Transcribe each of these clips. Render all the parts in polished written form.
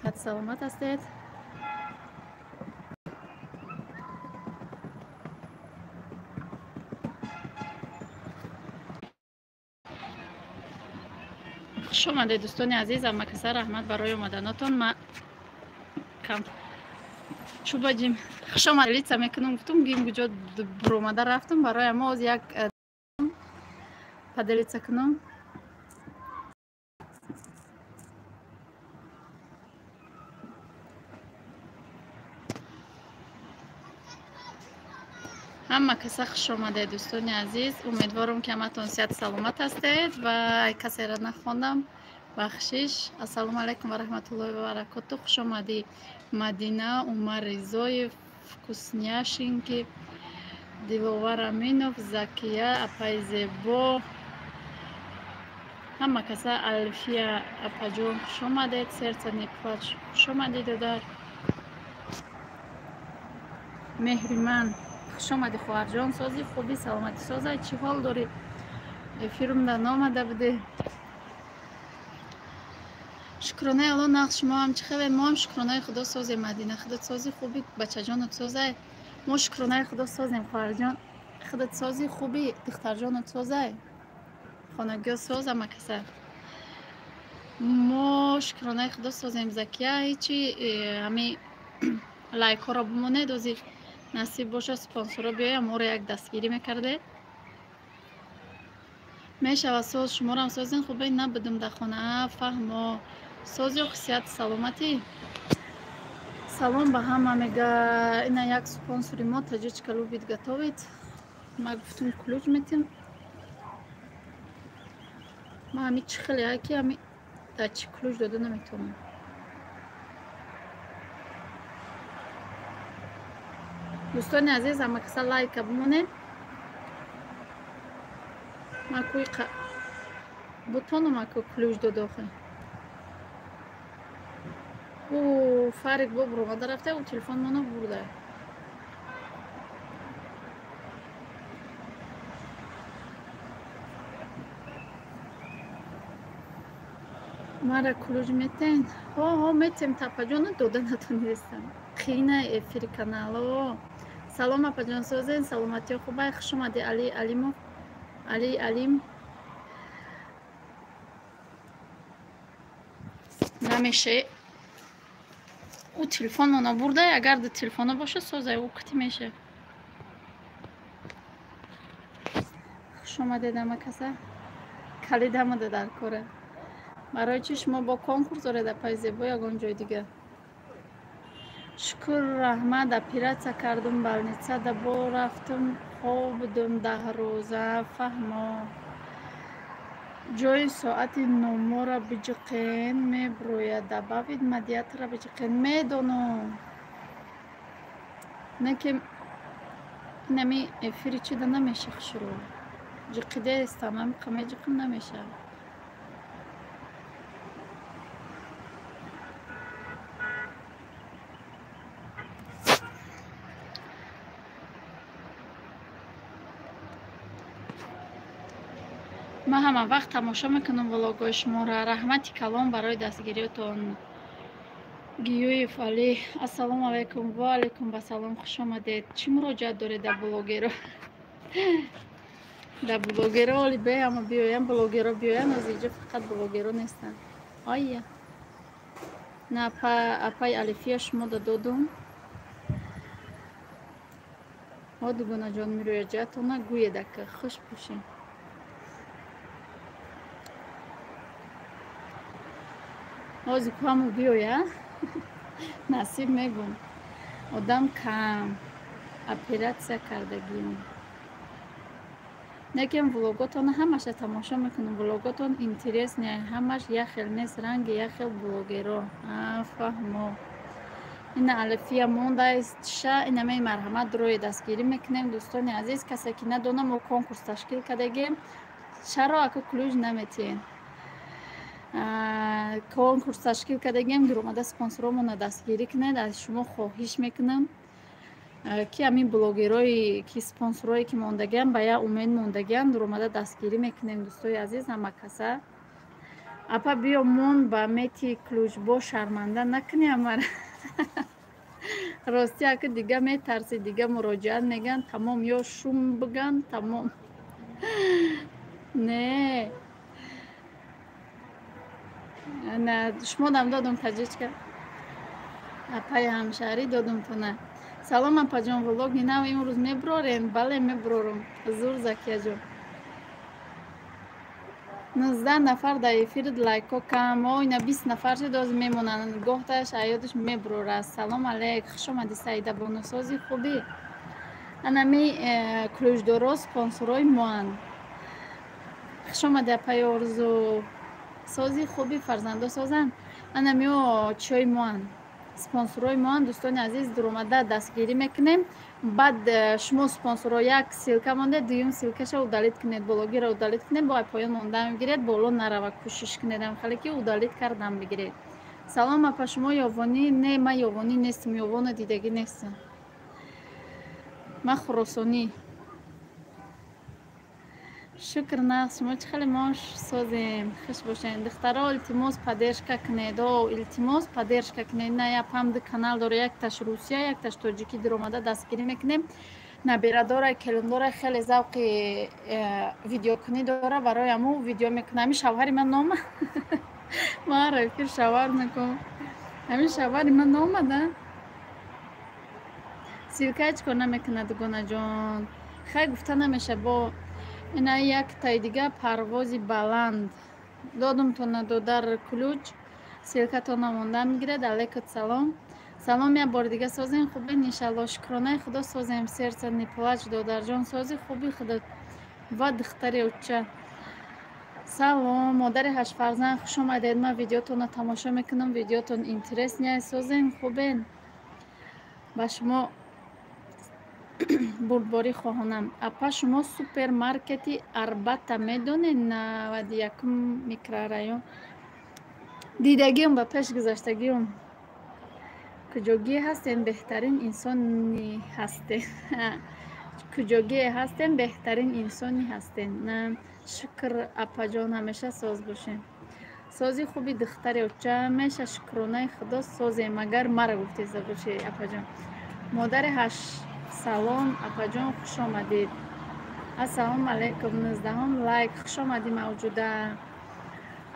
Сиҳат саломат ҳастед? Хуш омадед, дӯстони азиз, ҳамакаса раҳмат барои омаданотон. Ма кам чубаҷим хуш омад лица мекунам, гуфтум гим куҷо буромада рафтум, барои мо оз як поделиться кунам. Ҳама каса хуш омадед, дӯстони азиз. Умедворам, ки ҳаматон сиҳат саломат ҳастед ва ай касеро нахондам, бахшиш. Ассалому алайкум ва раҳматуллоҳи ва баракоту. Хуш омадӣ, Мадина, Умар Ризоев, Вкусняшинки, Диловар Аминов, Закия, апаи Зебо. Ҳама каса, Алфия апаҷон, хуш омадед. Сердце не плачь, хуш омадӣ, додар. Меҳриман, хуш омадӣ, хоҳарҷон. Сози, хуби, саломатӣ, созай, чӣ ҳол дорӣ? Эфирумда наомада будӣ. Шукронаи Алло, нағз, шумо ҳам чӣ хеле? Мо ҳам шукронаи Худо созем, Мадина. Худот сози, хуби, бачаҷонот созай? Мо шукронаи Худо созем, хоҳарҷон. Худат сози, хуби, духтарҷонот созай? Хонагиё соз, ҳама каса. Мо шукронаи Худо созем, Закия. Ҳечи ҳами лайкҳоро бимонед, ози насиб боша, спонсорро биёям, моро як дастгирӣ мекардед. Мешавад, соз, шуморам созен, хубе, набудум дар хона, фаҳмо. Сози, хусият, саломатӣ. Салом ба ҳама мега. Ина як спонсори мо, Таҷичка любит готовить. Ма гуфтум, ключ метим. Ма ҳами чӣ хеле ки ҳами дар чӣ ключ дода наметавонам. Дӯстони азиз, ҳама каса лайка бимонед. Ма куи бутонам аку ключ дод охе. Ӯ Фарик бо буромада рафта, ӯ телефон моно бурда. Мара ключ метен? Ҳо, ҳо, метем, тапаҷона, дода натонистам. Қина эфири канало. Салом, апаҷон, созен, саломатиё хубай? Хуш омадӣ, Али Алимов, Али Алим. Намеше, ӯ телефонмона бурда. Агар дар телефона боша, созай, ӯ кити меша. Хуш омадед, ҳама каса. Калид ҳамада дар кора. Барои чи шумо бо конкурс доред, апаи Зебо, ягон ҷои дигар? Шукр, раҳмат. Оператсия кардум, больницада бо рафтум, хоб будум 10 рӯза, фаҳмо. Ҷои соати номора биҷиқен, меброяд. Добавить модератора биҷиқен. Медонам, не ки инами эфири чида намеша, хушрӯ ҷиқидестам, ҳамиқа меҷиқим, намеша. Ман ҳама вақт тамошо мекунам влогҳои шуморо. Раҳмати калон барои дастгириётон. Гиюев Али, ассалому алайкум. Ва алайкум басалом, хуш омадед. Чӣ муроҷиат доред дар блогеро? Дар блогеро оли беама биёям, блогеро биёян, аз иҷо фақат блогеро нестанд. Оя на, апай Алифия, шумо да додум. О, дугонаҷон, муроҷиатона гӯед, ака, хуш бошем. Ҳозир куҳаму биёя, насиб, мегум. Одам кам, оператсия кардагием. Некем влоготона ҳамаша тамошо мекунам, влоготон интересный, ҳамаш як хел нест, ранги як хел блогеро. Фаҳмо. Ина Алифия мондааст ша, инамаи марҳамат рои дастгирӣ мекунем, дӯстони азиз. Касе ки надонам, мо конкурс ташкил кардагем. Чаро ака ключ наметиҳен? Конкурс ташкил кардагем, дуромада спонсоромона дастгирӣ кунед. Аз шумо хоҳиш мекунам, ки ҳамин блогерое ки спонсорое ки мондагиам, ба як умед мондагиам, дуромада дастгирӣ мекунем, дӯстои азиз, ҳама каса. Апа биё мон ба мети ключ бо шарманда накунӣ амара. Ростӣ ака дига метарсӣ, дига муроҷиат меган, тамом ё шум биган, тамом. Не. На, шумо дам додум таҷичка. Апаи ҳамшаҳрӣ додум тона. Салом апаҷон, влоги нав имрӯз меброрем? Бале, меброрум. Зур Закияҷон. 19 нафар дар эфир, лайко кам. О, ина 20 нафар шуд, оз мемонанд. Гоҳташ аёдаш меброрад. Салом алейк, хуш омадӣ Саида бонусози хубӣ. Анами ключдоро спонсорҳои моанд. Хуш омадӣ апаи Орзу. Сози хуби фарзандо созанд. Анамио чиҳои моанд. Спонсорҳои моанд, дӯстони азиз, дуромада дастгирӣ мекунем. Баъд шумо спонсорҳо як ссылка монде, дуюм ссылкаша удалить кунед, блогиро удалить кунед, бо поён мондан бигиред, боло нарава, кӯшиш кунед ҳам ки удалить кардан бигиред. Салом апа, шумо ёвонӣ? Не, ман ёвонӣ нестам, ёвона дидагӣ нестам. Ман хуросонӣ. Шукр нағз, шумо чӣ хеле мош созем, хуш бошед. Духтаро, илтимос поддержка кунед, о, илтимос поддержка кунед. На япам ду канал дора, якташ Русия, якташ тоҷикӣ, дуромада дастгирӣ мекунем. Набира дора, келин дора, хеле завқи видеокунӣ дора, барои ҳаму видео мекунад. Ҳамин шавҳари ман нома. Ман эфир шавҳар мекунам. Ҳамин шавҳари ман номада. Ссылка ҳеҷ кор намекунад, дугонаҷон. Хай гуфта намеша бо ина яктаи дига парвози баланд. Додумтона додар ключ, ссылкатона монда мегирад. Алейкум салом. Салом, як бори дига созем, хубен иншалло, шукронаи худо созем. Сердце не плачь, додарҷон, сози хуби худо ва духтари оча. Салом, модари ҳаштфарзанд, хуш омадед. Ман видеотонро тамошо мекунам, видеотон интересный, созем, хубен. Ба шумо бурдборӣ хоҳонам. Апа, шумо супермаркети Арбата медонед? 91 микрорайон. Дидагиам ба пеш гузаштагиам. Куҷогие ҳастем, беҳтарин инсони ҳастем. Куҷогие ҳастем, беҳтарин инсони ҳастем. Шукр апаҷон, ҳамеша соз бошем. Сози хуби духтари оча меша, шукронаи худо созем, агар мара гуфтеста бошӣ апаҷон. Модари ҳашт салом апаҷон, хуш омадед. Ассалому алайкум, 19-ум лайк, хуш омадӣ Мавҷуда.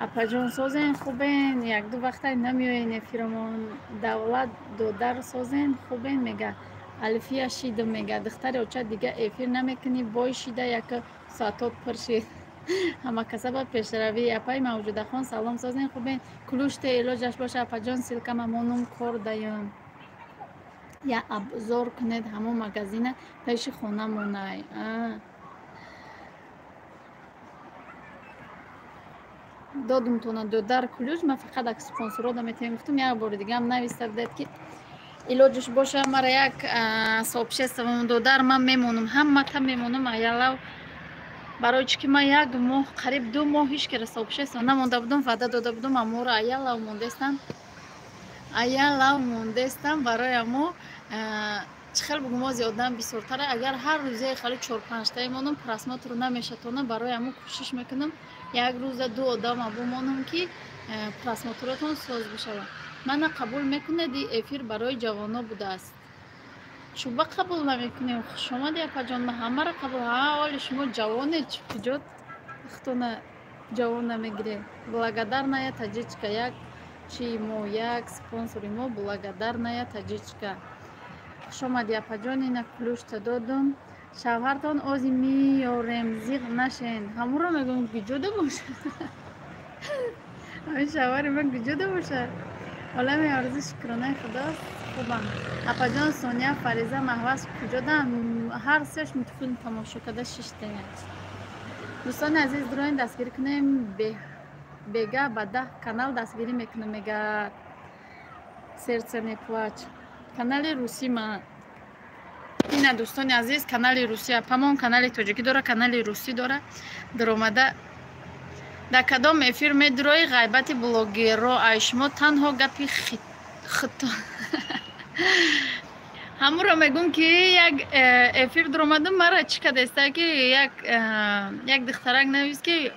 Апаҷон созен, хубен, як-ду вақтай намеоен эфиромон. Давлат додар созен, хубен мега. Алфия шидам мега. Духтари оча дига эфир намекунӣ, бой шида як соатот пур шид. Ҳама каса ба пешравӣ. Апаи Мавҷудахон салом, созен, хубен. Ключте илоҷаш боша апаҷон, ссылкама монум кор даём. Я обзор кунед ҳамон магазина пеши хона монай. Додумтона додар ключ, ман фақат ак спонсорро метавонем гуфтам, як бори дигаам нависта будед ки илоҷаш боша мара як сообщество додар, ман мемонам, ҳамата мемонам аялав. Барои чӣ ки ман як моҳ, қариб 2 моҳ ҳеҷ кара сообщество намонда будам, ваъда дода будам, аморо аялав мондестам. Аялав мондестам, барои амо чӣ хел бугум, ози одам бисёртара, агар ҳар рӯзе хали 4-5 таи монам, просмотр намешатона, барои амо кӯшиш мекунам як рӯза 2 одама бумонам ки просмотротон соз бишавад. Мана қабул мекунед, эфир барои ҷавоно будааст. Шуба қабул намекунем. Хуш омадӣ апаҷон, ман ҳамаро қабул. Ҳа, оли шумо ҷавоне, чӣ куҷо худтона ҷавон намегиред? Благодарная таҷичка, як чи мо, як спонсори мо, благодарная таҷичка. Хуш омадӣ апаҷон, ина ключта додум. Шавҳартон ози миёрем, зиқ нашен. Ҳамуро мегӯям, куҷода бошад? Ҳамин шавҳари ман куҷода бошад? Олами орзу, шукронаи худост, хубам. Апаҷон, Сония, Фариза, Маҳваз куҷодаанд? Ҳар сеаш филм тамошо карда шиштаянд. Дӯстони азиз, дуроин дастгирӣ кунем. Бега ба 10 канал дастгирӣ мекунам, мега Сердце не плачь. Канали русӣ ма. Ина дӯстони азиз, канали русӣ апамон, канали тоҷикӣ дора, канали русӣ дора. Даромада дар кадом эфир медурои ғайбати блогерро, ай шумо танҳо гапи хито. Ҳамуро мегӯм ки як эфир дуромадам, мара чӣ кадаста ки як духтарак навис ки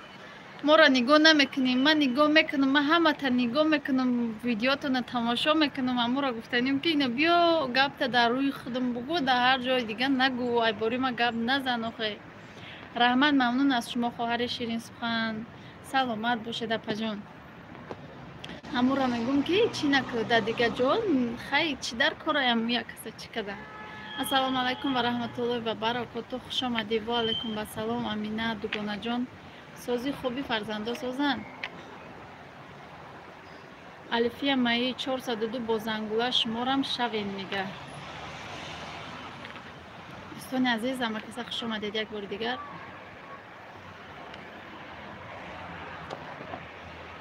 Моро нигоҳ намекунем. Ман нигоҳ мекунам, ман ҳамата нигоҳ мекунам, видеотона тамошо мекунам. Амуро гуфтанем ки ина биё гапта дар рӯи худам бугӯ, дар ҳар ҷои дига нагӯ, ай бори ма гап назан охе. Раҳмат, мамнун аз шумо, хоҳари ширинсухан. Саломат бошед, апаҷон. Ҳамуро мегӯм ки чӣ накӯ дар дига ҷо, хай чӣ дар кораям як каса чӣ када. Ассалому алайкум ва раҳматуллоҳи ва баракоту. Хуш омадӣ. Ва алайкум вассалом, Амина дугонаҷон. Сози хуби фарзандо созанд. Алифия маи 402 бо зангула шуморам шавем мега. Дӯстони азиз, ҳамакаса хуш омадед як бори дигар.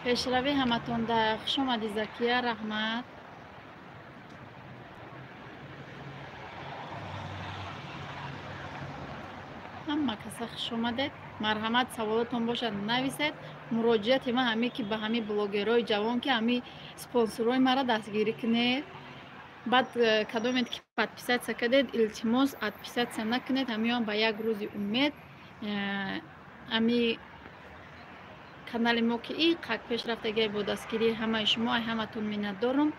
Пешравӣ ҳаматонда. Хуш омадӣ, Закия, раҳмат. Ҳама каса хуш омадед. Марҳамат, саволотон бошад нависед. Муроҷиати ман ҳаме ки ба ҳами блогерҳои ҷавон, ки ҳами спонсорҳои маро дастгирӣ кунед. Баъд кадомед ки подписаться кардед, илтимос, отписаться накунед. Ҳамиён ба як рӯзи умед ҳами канали мо ки и қак пешрафтагиай бо дастгирии ҳамаи шумо, ай ҳаматон миннатдорум.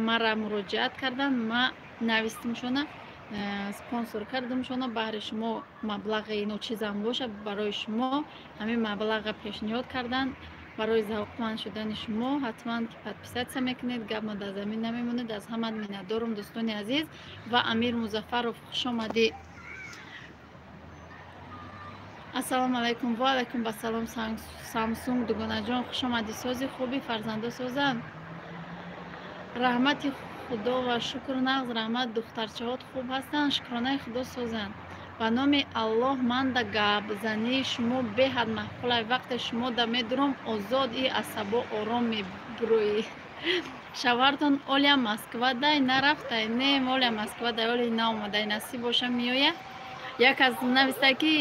Мара муроҷиат кардан, ма навистимшона, спонсор кардамшона. Баҳри шумо маблағи ночизам боша, барои шумо ҳамин маблаға пешниҳод кардан барои завқманд шудани шумо. Ҳатман ки подписаться мекунед, гап ма дар замин намемонед. Аз ҳамат миннатдорум, дӯстони азиз. Ва Амир Музаффаров, хуш омадӣ. Ассалому алайкум. Ва алайкум вассалом, Самсунг дугонаҷон, хуш омадӣ. Сози хуби фарзандо созанд. Раҳмати худо ва шукр, нағз, раҳмат. Духтарчаҳот хуб ҳастанд, шукронаи худо созанд. Ба номи Аллоҳ, ман да гапзании шумо беҳад маъқулай. Вақте шумо да медурам, озод и асабо ором мебурӯӣ. Шавҳартон Оля Москва дай нарафтай? Не, Оля Москва дай, оли наомадай, насиб боша меоя. Як аз нависта ки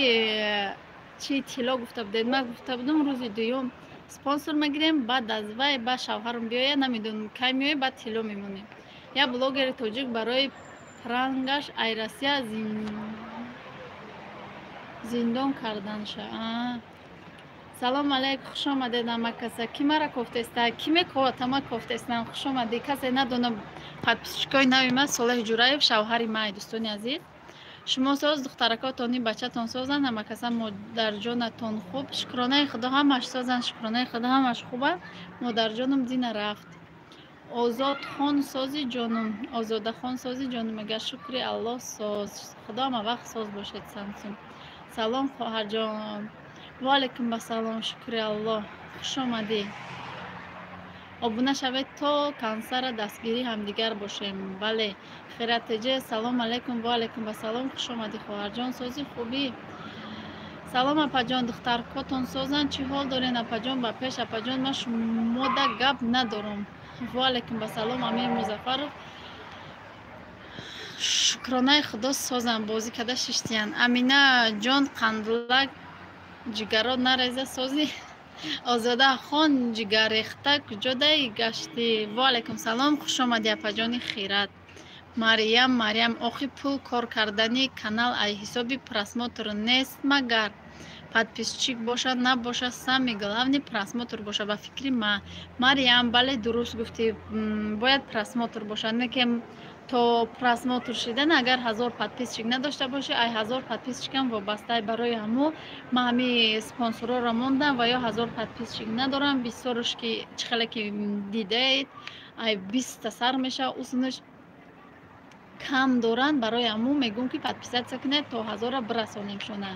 чӣ тилло гуфта будед, ман гуфта будам рӯзи дуюм спонсор мегирем, баъд аз вай ба шавҳарам биёя, намедонам кай меоя, баъд тилло мемонем. Як блогери тоҷик барои прангаш ай Россия зиндон карданша. Салом алейк, хуш омадед ҳама каса. Ки мара кофтеста, ки мековад, ҳама кофтестам. Хуш омадӣ. Касе надонам, подписчикои нави ман Солеҳ Ҷураев шавҳари май, дӯстони азиз. Шумо соз, духтаракотони бачатон созанд, ҳама каса модарҷонатон хуб. Шукронаи худо ҳамаш созанд, шукронаи худо ҳамаш хубанд. Модарҷонам дина рафт. Озодхон сози ҷонум, Озодахон сози ҷонум мега. Шукри Аллоҳ соз, худо ҳама вақт соз бошед. Самсун, салом хоҳарҷон. Ва алайкум вассалом, шукри Аллоҳ, хуш омадӣ. Обуна шавед то кансара дастгирии ҳамдигар бошем. Бале, Хиратеҷе, салом алайкум. Ва алайкум вассалом, хуш омадӣ хоҳарҷон, сози хубӣ. Салом апаҷон, духтаркотон созанд, чӣ ҳол дорен апаҷон? Ба пеш апаҷон, ман шумода гап надорам. Ва алайкум вассалом, Амир Музаффаров. Шукронаи худо созанд, бозӣ карда шиштиянд. Амина ҷон, қандлак ҷигаро нареза созӣ. Озода хон, ҷигаррехта куҷодай гаштӣ? Ва алайкум салом, хуш омадӣ апаҷони Хират. Мариям, Мариям, охи пул кор кардани канал ай ҳисоби просмотр нест, магар подписчик бошад набошад, самый главный просмотр бошад, ба фикри ман. Мариям, бале, дуруст гуфтӣ, бояд просмотр бошад. Не ки то просмотр шидан агар 1000 подписчик надошта бошӣ, ай 1000 подписчикам вобастаи. Барои ҳамо ман ҳами спонсорҳоро мондам ва ё 1000 подписчик надорам. Бисёрш ки чӣ хеле ки дидаед, ай 20-та сар мешавад, усунаш кам доранд. Барои ҳамо мегӯм ки подписаться кунед, то 1000-ра бирасонем шона.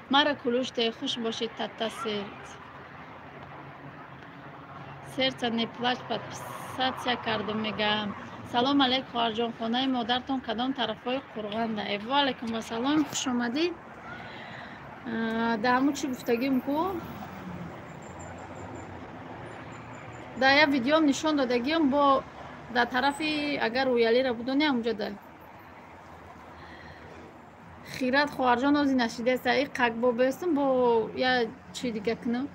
Мара кулуште, хуш бошед, тата сердца не плачь, подписаться кардум мега. Салом алейк хоҳарҷон, хонаи модартон кадом тарафҳои Қурғанда? Ва алайкум вассалом, хуш омадӣ. Дар ҳамун чӣ гуфтагим ку, дар як видеом нишон додагиам, бо дар тарафи агар рӯялиро будони ҳамунҷо да. Хират хоҳарҷон, ози нашидеста и қак бо бестум, бо я чи дига кунам.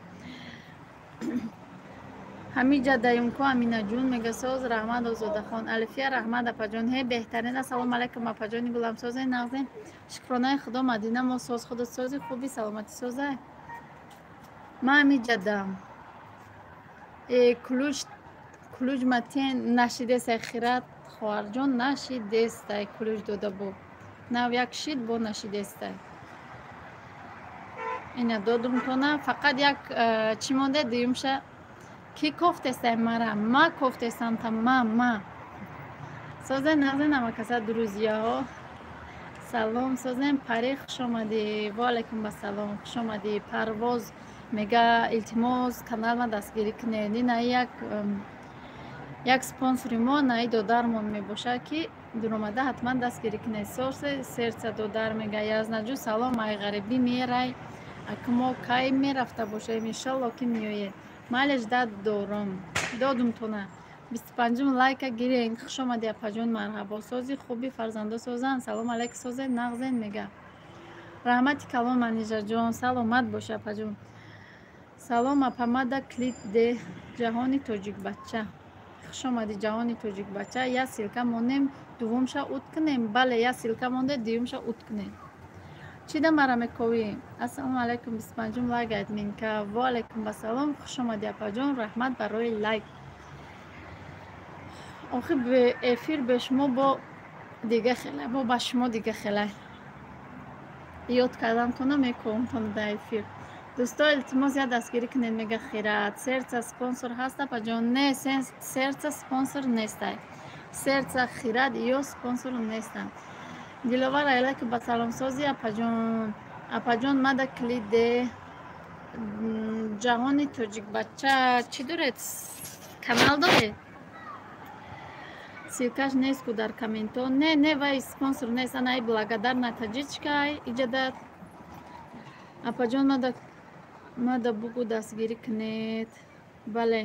Ҳамиҷа даюмко Аминаҷун мега соз, раҳмат. Озодахон, Алифия, раҳмат апаҷон. Ҳе, беҳтарин. Ассалому алайкум апаҷони гуламсозе, нағзе, шукронаи худо. Мадина мо соз, худо сози, хуби, саломатӣ созай. Ман ҳамиҷадам. Ключ ключ матен нашидестай, Хират хоҳарҷон, нашидестай. Ключ дода бо нав як шид бо нашидестай. Ина додумтона, фақат як чӣ монде, дуюмша. Ки кофтестай мара? Ма кофтестам та ма созен назен амакаса. Друзьяҳо, салом, созем. Пари, хуш омадӣ. Ваалайкум басалом, хуш омадӣ. Парвоз мега: «Илтимос, каналма дастгирӣ кунед». Ина як спонсори мо, наи додармон мебошад, ки дуромада ҳатман дастгирӣ кунед. Сердца додар мега: «Язнаҷӯ, салом, ай ғарибӣ мерай, ака мо кай мерафта бошем? Иншалло, ки меоед». Майлеш, дад дорум, додумтона. 25-ум лайка гирен. Хуш омадӣ, апаҷон, марҳабо. Сози, хуби, фарзандо созанд? Салом алайк, созе, нағзен мега. Раҳмати калон, Манижаҷон, саломат боша, апаҷон. Салом, апамада клип де. Ҷаҳони тоҷикбача, хуш омадӣ. Ҷаҳони тоҷикбача, як ссылка монем, дуввумша ут кунем. Бале, як ссылка монде, дуюмша ут кунем. Чида мара мековӣ? Ассалому алайкум, 25-ум лайк, админка. Ваалайкум басалом, хуш омадӣ, апаҷон, раҳмат барои лайк. Охи эфир бе шумо бо дига хела, бо ба шумо дига хела. Ёд кардамтона, мековамтона дар эфир. Дӯсто, илтимос, як дастгирӣ кунед, мега Хират. Сердца спонсор ҳаст, апаҷон? Не, сердца спонсор нестай. Сердца, Хират ё спонсор нестанд. Диловар айлаки ба саломсози, апаҷон. Апаҷон, мада клиде. Ҷаҳони тоҷикбача, чӣ доред, канал доред? Ссылкаш нест ку дар комментҳо. Не, не, вай спонсор нест. Анаи благодарная таҷичкай иҷадат. Апаҷон, мада бугу дастгирӣ кунед. Бале.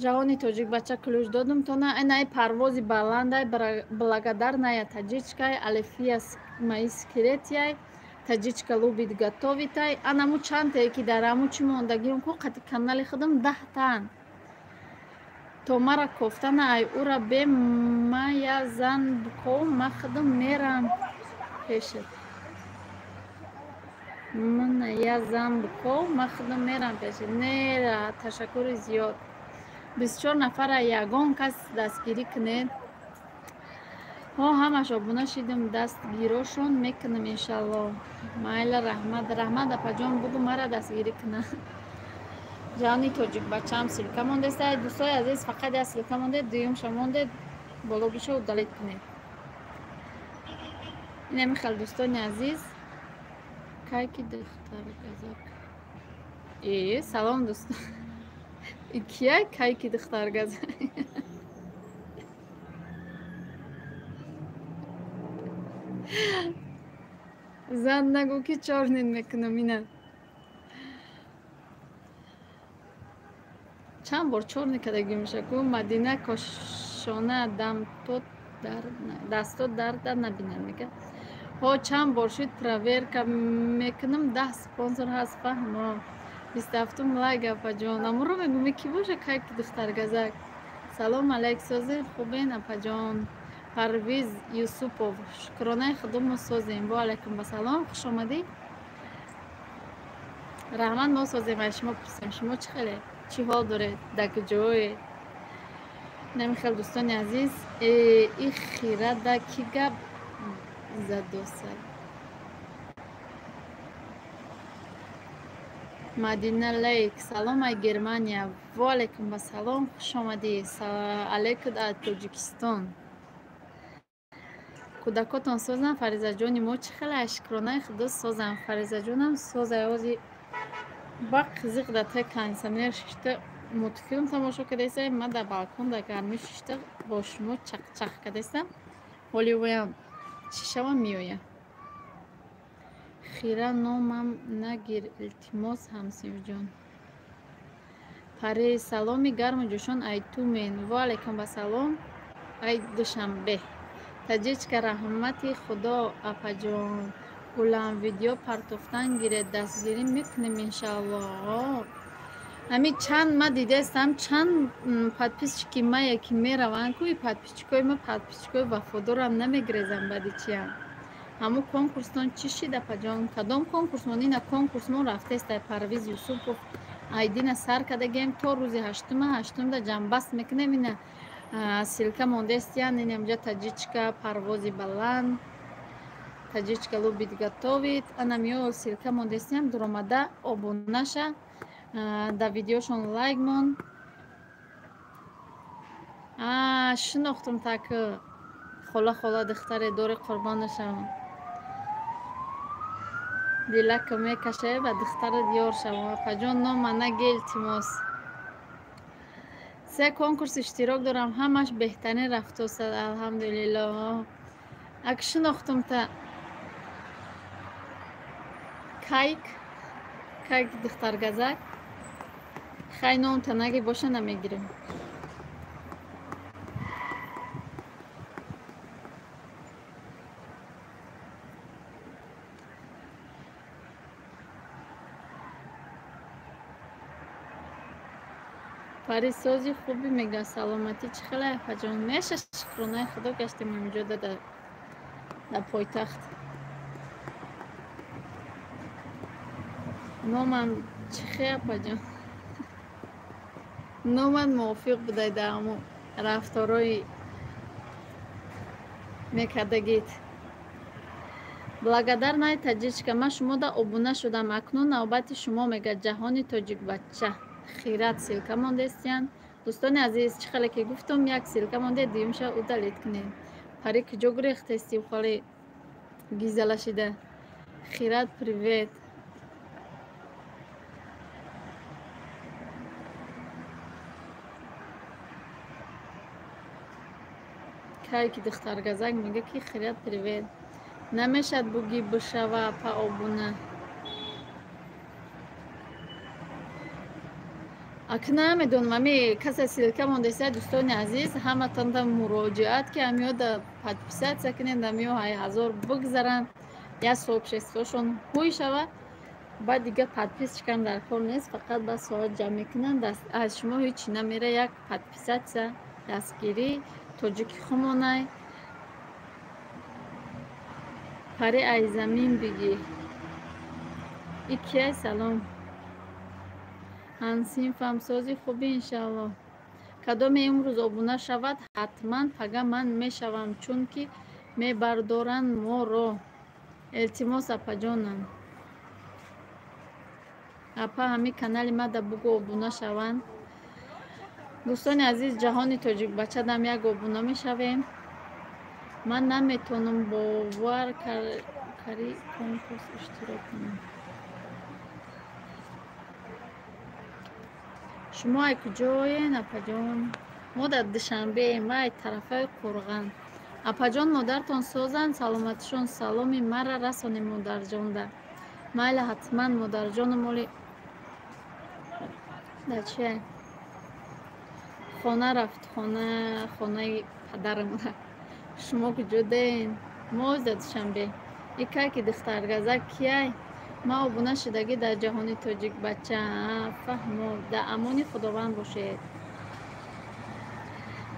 Ҷавони тоҷикбача, ключ додум тона. Инаи парвози баландай, благодарная таҷичкай, алефия мои секретияй, таҷичка любит готовитай. Анаму чандтае ки дар аму чӣ мондагиам ку қати канали худам 10 таан. То мара кофтана ай ура бе ма я зан буков, ма худам мерам пешат. Мана я зан буков, ма худам мерам пешат. Не, ташаккури зиёд. 24 нафара, ягон кас дастгирӣ кунед. Ҳо, ҳамаш обуна шидем, дастгирошон мекунам, иншалло. Майла, раҳмат, раҳмат, апаҷон, бугу мара дастгирӣ куна. Ҷавони тоҷикбачаам ссылка мондеста. Дӯстои азиз, фақат як ссылка монде, дуюмша монде, бологиша удалить кунед. Инами хел, дӯстони азиз. Кайки духтар газак. Э, салом, дӯстон, кия кайки духтар газак? Зан нагӯ, ки чорнин мекунам. Ина чанд бор чорни кардагӣ меша ку. Мадина кошона дасто дарда набинад мега. Ҳо, чанд бор шуд, проверка мекунам, 10 спонсор ҳаст. Фаҳмо. 27-ум лайк, апаҷон. Амуро мегӯме, ки боша кайки духтаргазак. Салом алайк, созе, хубен, апаҷон? Парвиз Юсупов, шукронаи худомо, созем. Во алайкум басалом, хуш омадӣ, раҳмат. Мо созем, ай шумо пурсем, шумо чӣ хеле, чӣ ҳол доред, дар куҷое? Намихел, дӯстони азиз. И хирада ки гап задосад? Мадина лейк, салом ай Германия. Воалайкум басалом, хуш омадӣ. Алейкум аз Тоҷикистон. Кӯдакотон созанд? Фаризаҷони мо чӣ хеле? Шукронаи худо, созанд. Фаризаҷонам созай, ози ба қизиқ дар таи кондитсионер шишта мультфилм тамошо кардастам. Ман дар балкон дар гармӣ шишта бо шумо чақчақ кардастам. Ҳоли воям чӣ шавам, меоям. Хира номам нагир, илтимос, ҳамсинфҷон. Пари, саломи гарму ҷӯшон ай Тумен. Воалайкум басалом, ай Душанбе. Таҷичка, раҳмати худо, апаҷон. Гулам, видео партофтан гиред, дастгирӣ мекунем, иншаалло. Ҳамин чанд ма дидаистам, чанд подписчики мая ки мераванд ку, подписчикои ма, подписчикои вафодорам, намегирезам баъди чиям. Ҳамун конкурстон чӣ шид, апаҷон? Кадом конкурс мон? Ина конкурс мон рафтест ай Парвиз Юсупов. Айдина сар кардагем то рӯзи ҳаштума, ҳаштумда ҷамъбаст мекунем. Ина ссылка мондестиян, инамҷа таҷичка парвози баланд, таҷичка любит готовит. Анамиё ссылка мондестиям, дуромада обунаша, да видеошон лайк мон. Шинохтум так хола хола духтаре дори қурбонашам. Дилака мекаше ба духтарат ёр шавам. Апаҷон, нома наге, илтимос. Се конкурс иштирок дорам, ҳамаш беҳтарин рафтосад, алҳамдулиллоҳ. Ак шинохтум та кайк, кайк духтаргазак. Хай номта наге боша, намегирем. Парисози хуби мега, саломатӣ чӣ хеле, апаҷон? Меша, шукронаи худо, гаштем инҷо дар пойтахт. Номам чӣ хе, апаҷон? Номат мувофиқ будай дар ҳамо рафторои мекардагит. Благодарная таҷичка, ман шумода обуна шудам, акнун навбати шумо, мега ҷаҳони тоҷикбача. Хират ссылка мондестиян. Дӯстони азиз, чӣ хеле ки гуфтум, як ссылка монде, дуюмша удалить кунед. Пари куҷо гурехтести, холи гизала шида? Хират привет. Кай ки духтаргазак мега ки хират привет. Намешад буги бишава апа обуна. Ак намедонам, ами касе ссылка мондеста, дӯстони азиз, ҳаматонда муроҷиат ки амиёда подписаться кунед, амиё ҳай ҳазор бигзаранд, як сообществошон ҳуй шава, баъд дига подписчикам дар кор нест, фақат ба соат ҷамъ мекунанд, аз шумо ҳеҷ намера, як подписаться, дастгирӣ тоҷики хумонай. Пари ай замин бигӣ. Икияй салом. Ҳамсинфам сози хуби, иншааллоҳ. Кадоме имрӯз обуна шавад, ҳатман пага ман мешавам, чунки мебардоранд моро. Илтимос, апаҷонам. Апа, ҳами канали мада бугӯ обуна шаванд. Дӯстони азиз, ҷаҳони тоҷикбачадам як обуна мешавем. Ман наметавонам бовар кари конкурс иштирок кунам. Шумо ай куҷоен, апаҷон? Мо дар Душанбеем, ай тарафаи Қурған. Апаҷон, модартон созанд, саломатишон, саломи мара расонем модарҷонда. Майла, ҳатман модарҷону моли дар чия? Хона рафт, хона, хонаи падарам рафт. Шумо куҷо даен? Мо дар Душанбе. Икай ки духтаргазак кияй? Ман обуна шудагӣ дар ҷаҳони тоҷикбача. Фаҳмо, дар амони Худованд бошед.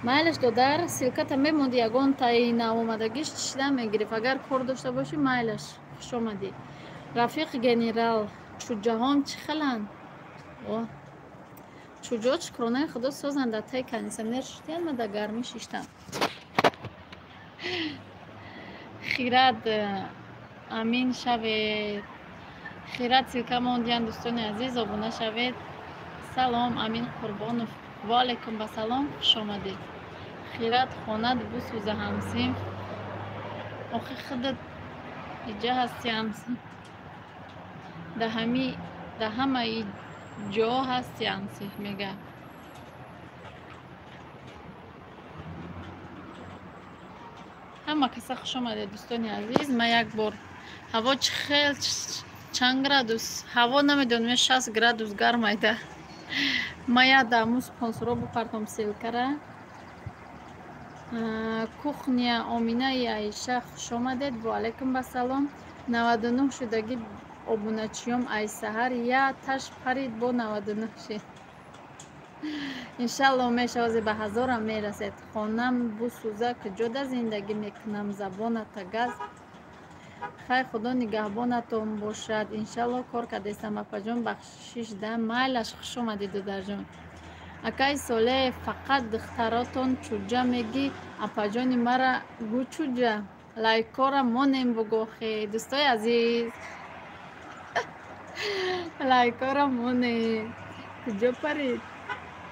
Майлаш, додар, ссылката мемонди, ягон таи навомадагиш чишида мегирифт. Агар кор дошта бошӣ, майлаш, хуш омадӣ. Рафиқ генерал, чӯҷаҳом чӣ хеланд? О, чӯҷаҳо шукронаи худо созанд, дар таи кондитсионер шиштиянд, ман дар гармӣ шиштам. Хират амин шавед. Хират ссылка мондиян, дӯстони азиз, обуна шавед. Салом, Амин Қурбонов. Ва алайкум ба салом, хуш омадед. Хират хонад бусӯза ҳамсинф. Охи худат иҷа ҳасти ҳамсинф. Дар ҳамаи ҷо ҳасти ҳамсинф мега. Ҳама каса хуш омадед, дӯстони азиз. Ман як бор ҳаво чӣ хел чанд градус? Ҳаво намедонам, 60 градус гарм айда. Ман як даму спонсоро бупартом ссылкара. Кухня Оминаи Аиша, хуш омадед. Ва алайкум ба салом. 99 шудагӣ обуначиём ай саҳар я таш парид бо 99 шид. Иншаллоҳ мешавазе ба ҳазорам мерасед. Хонам бусӯза, куҷода зиндагӣ мекунам, забоната газ. Хай, худо нигаҳбонатон бошад. Иншалло, кор кардестам, апаҷон, бахшиш да. Майлаш, хуш омадӣ, додарҷон. Акаи Соле, фақат духтаротон чуҷа мегӣ, апаҷони мара гӯ чуҷа. Лайкора монем бугохе, дӯстои азиз. Лайкора монем. Куҷо парид?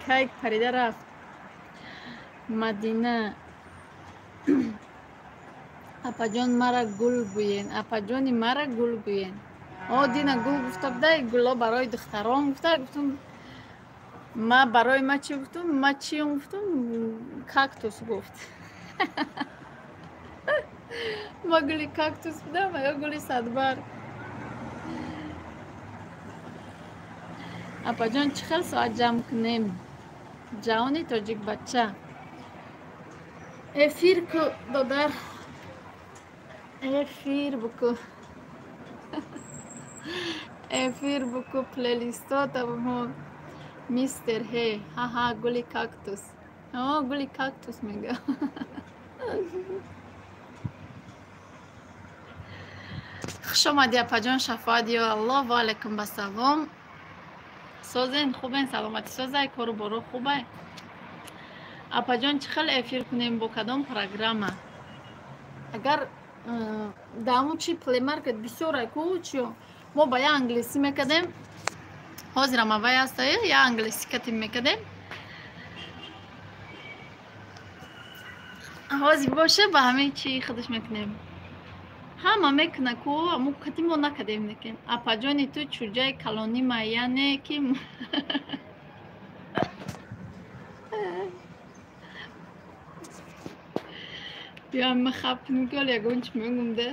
Кайк парида рафт. Мадина, апаҷон мара гул гӯен, апаҷони мара гул гӯен. О, дина гул гуфта буда, гуло барои духтарон гуфта, гуфтум ма барои ма чӣ гуфтум, ма чиюм гуфтум, кактус гуфт. Ма гули кактус будам ё гули садбарг? Апаҷон, чӣ хел соат ҷамъ кунем? Ҷавони тоҷикбача, эфир ку, додар, эфир буку, эфир буку, плейлисто табумон. Мистер ҳе, ҳаҳа, гули кактус. О, гули кактус мега. Хуш омадӣ, апаҷон Шафоат, ё Аллоҳ, ва алайкум басалом. Созен, хубен, саломатӣ созай, кору боро хубай? Апаҷон, чӣ хел эфир кунем, бо кадом программа? Агар дааму чи Play Market бисёрай ку чиё, мо ба я англисӣ мекардем, ҳозирам аввай ҳастаю, я англисӣ катим мекардем. Ҳозир боша, ба ҳамин чи худаш мекунем. Ҳама мекуна ку, мо кати мо накардем лекин. Апаҷони ту чуҷаи калонима, яъне ки биём мехаб кунем ки ҳоло ягон чи мегум де.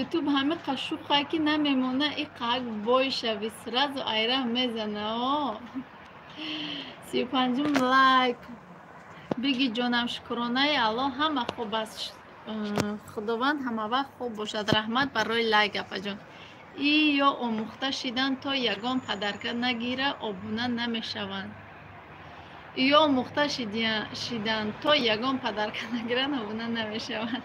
Ютуб ҳами қашуқае ки намемона, и қак бой шави, сразу айра мезана. О, 35-ум лайк. Биги ҷонам, шукронаи Аллоҳ, ҳама хуб аст. Худованд ҳамавақт хуб бошад. Раҳмат барои лайк, апаҷон. И ё омӯхта шидан, то ягон падарка нагира, обуна намешаванд. Ё омӯхта шидан, то ягон падарка нагиранд, обуна намешаванд.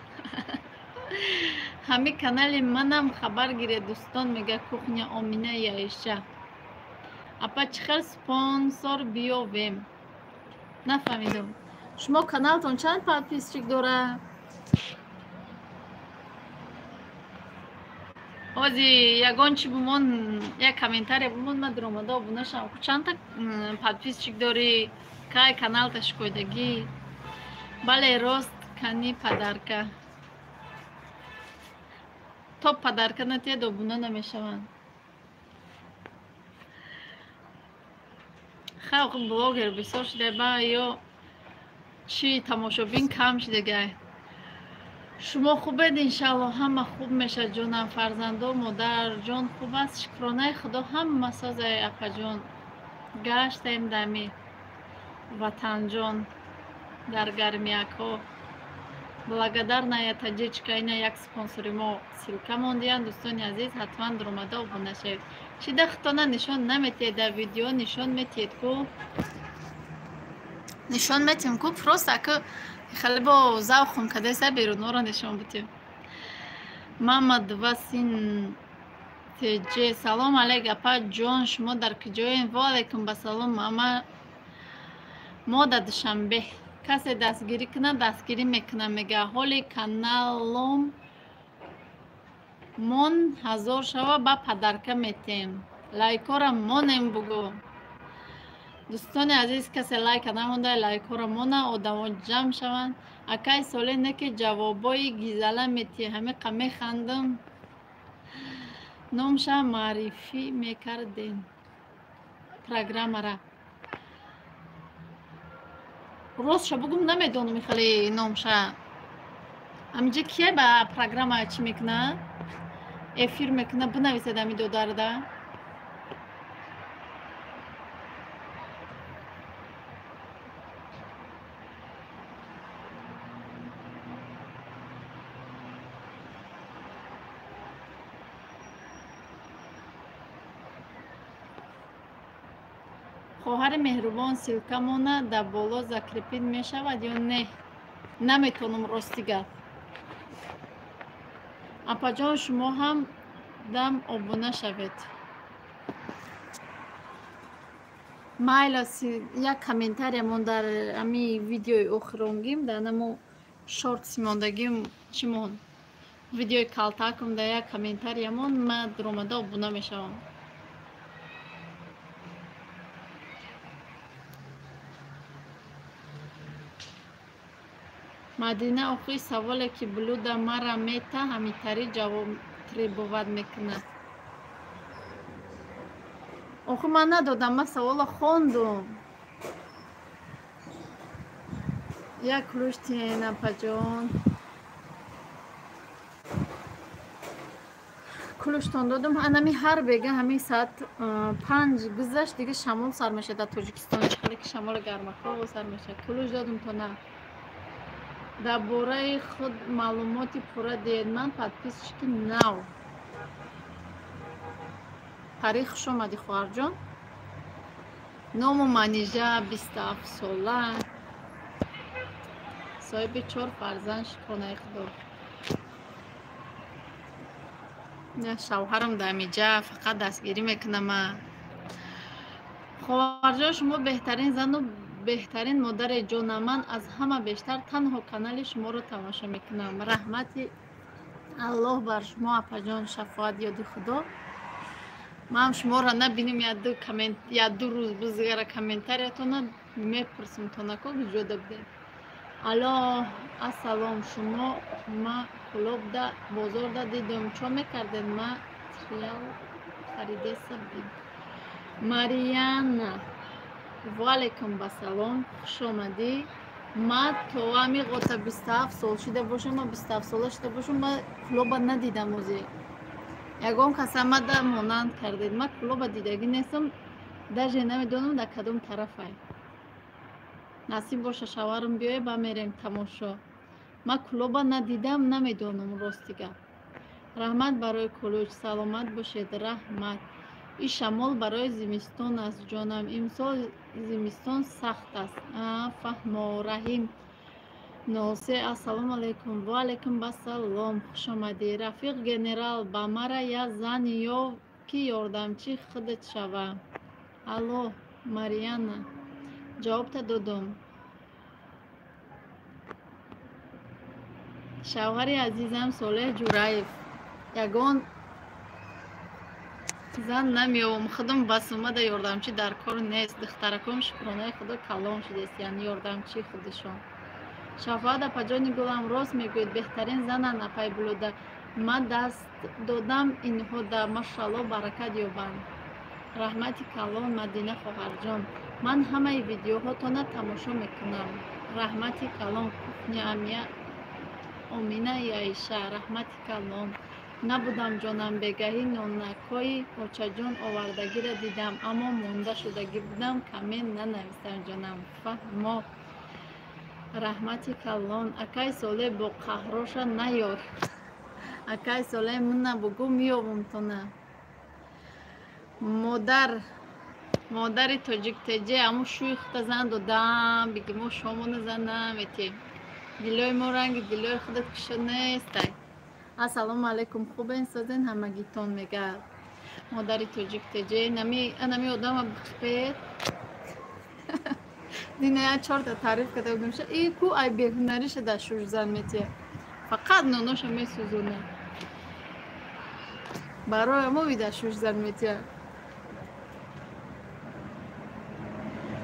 Ҳами канали манам хабар гиред, дӯстон, мега кухня Омина Яиша. Апа, чӣ хел спонсор биёвем? Нафаҳмидам. Шумо каналтон чанд подписчик дора? Ҳози ягон чи бумон, як комментария бумон, ма дуромада обуна шавам. Чандта подписчик дорӣ? Кай каналта шикоидагӣ? Бале, рост, кани падарка. То падарка натиҳад, обуна намешаванд. Хай, блогер бисёр шуда, ба ё чӣ тамошобин кам шудагай. Шумо хубед, иншалло, ҳама хуб мешавад, ҷонам, фарзандо, модарҷон хуб аст, шукронаи Худо, ҳама созай, апаҷон. Гаштаем дами ватанҷон дар гармиякҳо. Благодарная таҷичка, ина як спонсори мо ссылка мондиянд. Дӯстони азиз, ҳатман дуромада обуна шавед. Чӣ дахтона нишон наметиҳед дар видео? Нишон метиҳед ку, нишон метиҳем ку, просто аку хеле бо завқум кадаеса берунора нишон бутем. Мама два син теҷ, салом алейк, апа ҷон, шумо дар куҷоем? Ва алайкум басалом, мама, мо дар Душанбе. Касе дастгирӣ кунад, дастгирӣ мекунам, мега. Ҳоли каналом мон 1000 шава, ба падарка метем. Лайкора монем бугӯ. Дӯстони азиз, касе лайка намонда, лайкҳоро мона, одамо ҷамъ шаванд. Акай Соле, не ки ҷавобои гизала метиҳ, ҳамиқа механдам. Номша маърифӣ мекардем программара. Ростша бугум, намедонам хеле номша. Ҳаминҷа кие ба программа чӣ мекуна? Эфир мекуна, бинависед ҳами додарда. Хоҳари меҳрубон, ссылкамона дар боло закрепить мешавад ё не? Наметавонам, рости гап. Апаҷон, шумо ҳам дам обуна шавед. Майла, як комментариямон дар ами видеои охиронгим, дар намо шортси мондагим чӣ мон, видеои калтакум дар як комментариямон ман дуромада обуна мешавам. Мадина, охири саволе ки блюда мара мета ҳамитари ҷавоб требоват мекунад. Охир ман надодам, ман савола хондум. Як ключ тиен, апаҷон. Ключтон додум. Анами ҳар бега ҳамин соат 5 гузашт, дига шамол сар мешавад дар Тоҷикистон. Чӣ хеле ки шамоли гармако сар мешавад. Ключ додум то на. Дар бораи худ маълумоти пурра диҳед. Ман подписчики нав. Пари, хуш омадӣ, хоҳарҷон. Ному Манижа, 27 сола, соҳиби 4 фарзанд, шукронаи Худо. Шавҳарам дамиҷа фақат дастгирӣ мекунама. Хоҳарҷон, шумо беҳтарин зану беҳтарин модари ҷонам. Ман аз ҳама бештар танҳо канали шуморо тамошо мекунам. Раҳмати Аллоҳ бар шумо, апаҷон, шафоат ёди Худо. Ман шуморо набинем як-ду рӯз бизгара комментариятона мепурсим, то нако куҷода будем. Алло, ассалом, шумо ма Кӯлобда бозорда дидум. Чо мекардед? Ма триал харидеса будем. Марияна, ваалайкум басалом, хуш омадӣ. Ма то ами ғота 27 сол шида бошам, ма 27 сола шида бошам, ма Кӯлоба надидам озе. Ягон каса мада монанд кардед. Ма Кӯлоба дидагӣ нестам, даже намедонам дар кадом тарафай. Насиб боша шаварам биёе, ба мерем тамошо. Ма Кӯлоба надидам, намедонам рости гап. Раҳмат барои кулуч, саломат бошед, раҳмат. Ин шамол барои зимистон аст, ҷонам. Имсол зимистон сахт аст. Фаҳмо. Раҳим 03, ассалому алайкум. Ва алайкум басалом, хуш омадӣ. Рафиқ генерал, ба мара як зан ёв ки ёрдамчи худат шава. Алло, Марияна, ҷавобта додум. Шавҳари азизам Солеҳ Ҷураев, ягон зан намеёвам, худам бас омада ёрдамчӣ дар кор нест. Духтараком шукронаи Худо калон шудест, яъне ёрдамчии худашон. Шафоат апаҷони гулам, рост мегӯед, беҳтарин зананд апай Блюда. Ман даст додам инҳо да, машалло, баракат ёбанд. Раҳмати калон, Мадина хоҳарҷон. Ман ҳамаи видеоҳотона тамошо мекунам. Раҳмати калон, кухня Омина и Аиша, раҳмати калон. Набудам ҷонам, бегаҳӣ нонакҳои очаҷон овардагиро дидам, аммо монда шудагӣ будам, коммент нанавистам ҷонам. Фаҳмо. Раҳмати калон. Акай Солеҳ бо қаҳроша наёр. Акай Солеҳ муна бугӯ меёвум тона. Модари тоҷик теҷе, аму шӯи худта зан додам, биги мо шомона зан наметем. Дилои мо ранги дилои худат кишо нестай. Ассалому алайкум, хубен созен ҳамагитон, мегӯяд модари тоҷик теҷе. Нами одама бихпед. Дина я чорта таъриф карда будем. И ку ай беҳунариша дар шушзан метия. Фақат ноноша месӯзона. Барои мо вида шушзан метия.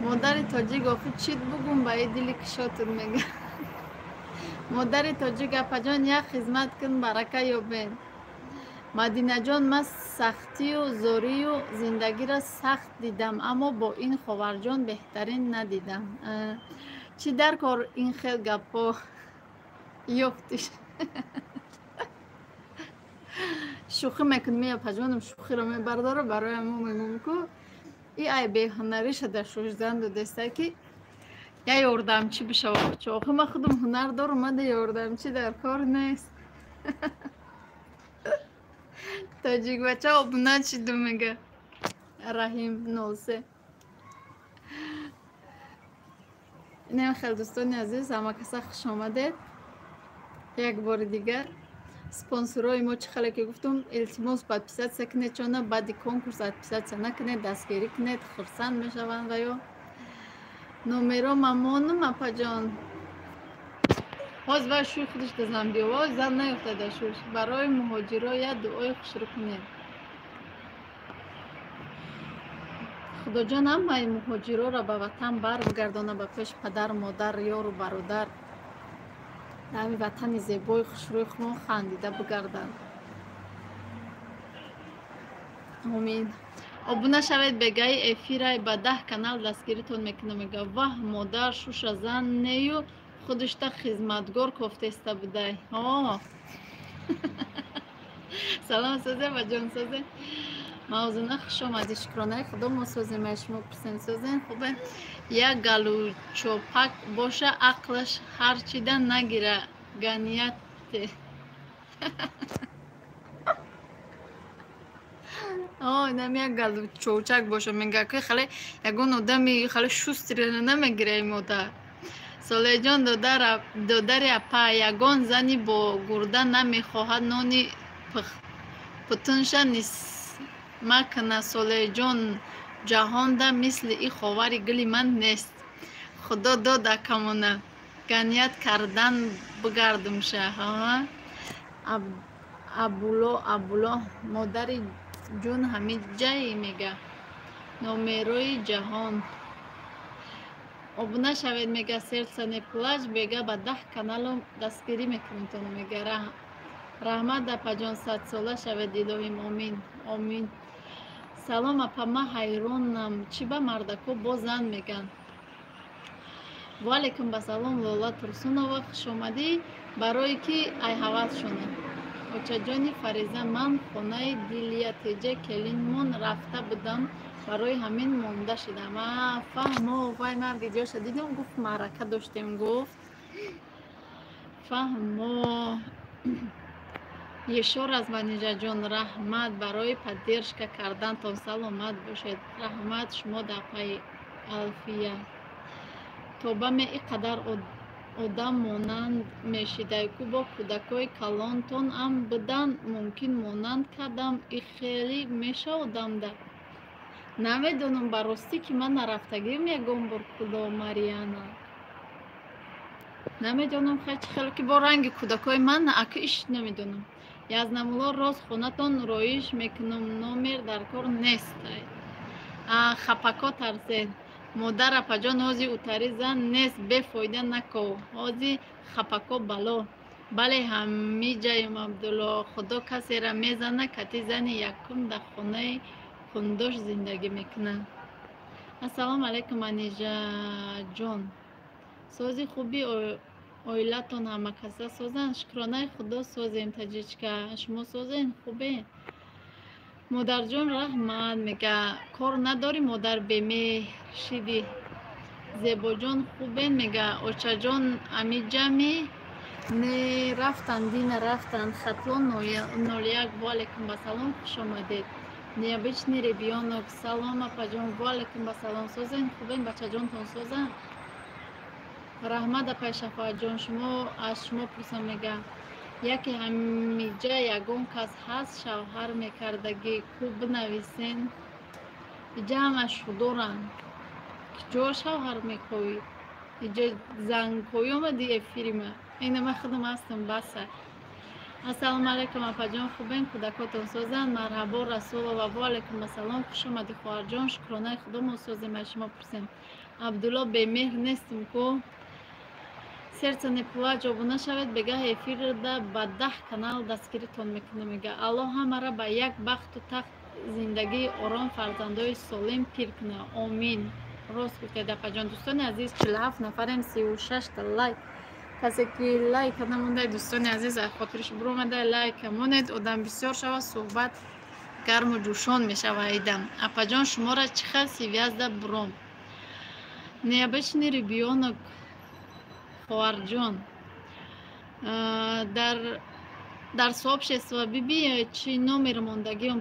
Модари тоҷик, охи чит бугум ба и дили кишотун, мега. Модари тоҷик, апаҷон, як хизмат кун, барака ёбен. Мадинаҷон, ман сахтию зорию зиндагиро сахт дидам, аммо бо ин ховарҷон беҳтарин надидам. Чӣ дар кор ин хел гапҳо ёфтиш? Шӯхӣ мекунем, апаҷонам шӯхиро мебардора, барои мо мегӯм ку и ай беҳунариша дар шушзан додеста ки я ёрдамчӣ бишава. Охи ман худам ҳунар дорум, мада ёрдамчӣ дар кор нест. Тоҷик бача обуна шиду, мега Раҳим 03. Инам хел дӯстони азиз, ҳама каса хуш омадед як бори дигар. Спонсорҳои мо чӣ хеле ки гуфтум, илтимос, подписаться кунед, чона баъди конкурс подписаться накунед, дастгирӣ кунед, хурсанд мешаванд. Ва ё номеро мамонум, апаҷон. Ҳоз вай шӯй худаш да зан биёва, зан наёфтада шӯш. Барои муҳоҷиро як дуои хушрӯ кунед. Худоҷон ҳамаи муҳоҷироро ба ватан баргардона, ба пеши падару модар, ёру бародар, дар ҳамин ватани зебои хушрӯи худмон хандида бигарданд. Омин. Обуна шавед, бегаи эфирай ба 10 канал дастгиритон мекунам. Мега ваҳ, модар шуша зан нею худушта хизматгор кофтеста будай. Салом созе ва ҷон созе. Мавзуна, хуш омадӣ. Шукронаи худо, мо созем, ай шумо пурсем, созем, хубе. Як галучопак боша, ақлаш ҳарчида нагира ганияте. Инам як галучочак боша, мега ки хеле ягон одами хеле шустрина намегира ин модар. Солеҳҷон, додари апа, ягон зани бо гурда намехоҳад нони путунша нисмакна. Солеҳҷон, ҷаҳонда мисли и ховари гули ман нест. Худо дод акамона. Ганият кардан бигардумша. Абуло, Абуло, модари ҷун ҳамин ҷае мега. Номерои ҷаҳон. Обуна шавед, мега сердце не плачь, бега ба 10 каналу дастгирӣ мекунем. Мега раҳмат, апаҷон, садсола шавед, илоҳим, омин, омин. Салом, апа, ман ҳайронам, чӣ ба мардако бо зан меган? Ваалайкум басалом, Лола Турсунова, хуш омадӣ. Барое ки айҳавасшона. Очаҷони Фариза, ман хонаи Дилия Теҷа келинмон рафта будам, барои ҳамин монда шидам. Фаҳмо, вай ман видеоша дидам, гуфт маърака доштем, гуфт. Фаҳмо. Ещё раз, Манижаҷон, раҳмат барои поддержка кардантон, саломат бошед. Раҳмат шумо да, апаи Алфия. Тоба ме, ин қадар одам монанд мешидай ку, бо кӯдакои калонтон ам бидан мумкин монанд кардам, и хеле меша одамда. Намедонам, ба ростӣ ки ман нарафтагим ягон бор кудо Марияна. Намедонам, хай чӣ хеле ки бо ранги кӯдакои ман ака иш намедонам. Язнамулло, рост хонатон роиш мекунам, номер дар кор нест. Хапако тарсед. Модар, апаҷон, ҳози утари зан нест, бефоида наков. Ҳози хапако бало. Бале, ҳамиҷаем, Абдулло. Худо касера мезана, кати зани якум дар хонаи хундош зиндагӣ мекунад. Ассалому алайкум, Анижаҷон. Сози хуби оилатон ҳамакаса созанд? Шукронаи худо, созем, таҷичка. Шумо созен, хубе? Модарҷон, раҳмат, мега. Кор надорӣ, модар бемеҳр шидӣ. Зебоҷон, хубен, мега. Очаҷон, амиҷами? Не, рафтан, дина рафтан. Хатлон 01, ваалайкум басалом, хуш омадед. Необычный ребёнок, салом, апаҷон, ваалайкум басалом, созен, хубен, бачаҷонтон созанд? Раҳмат, апай Шафоатҷон, шумо аз шумо пурсам, мега. Яке ҳамиҷа ягон кас ҳаст шавҳар мекардагӣ ку, бинависен. Иҷа ҳамаш шудоранд. Киҷо шавҳар мекоӣ? Иҷа занкоӣ омади эфирима. Ина ман худам ҳастам, баса. Ассалому алайкум, апаҷон, хубен, кӯдакотон созанд? Марҳабо, Расулова, ваалайкум ассалом, хуш омадӣ, хоҳарҷон. Шукронаи худо, мо созем, аз шумо пурсем. Абдулло, бемеҳр нестим ку. Сердце не плачь, обуна шавед, бегаҳ эфирда ба 10 канал дастгиритон мекунам, мега. Аллоҳ ҳамаро ба як бахту тахт, зиндагии ором, фарзандои солим пир кунад. Омин. Рост гуфтед, апаҷон. Дӯстони азиз, 47 нафарем, 36-та лайк. Касе ки лайка намонда, дӯстони азиз, аз хотириш биромада, лайка монед, одам бисёр шавад, суҳбат гарму ҷӯшон мешавад. Идам апаҷон, шуморо чӣ хел связь да буром? Необычный ребёнок, хоҳарҷон, дар сообщество биби, чӣ номер мондагиам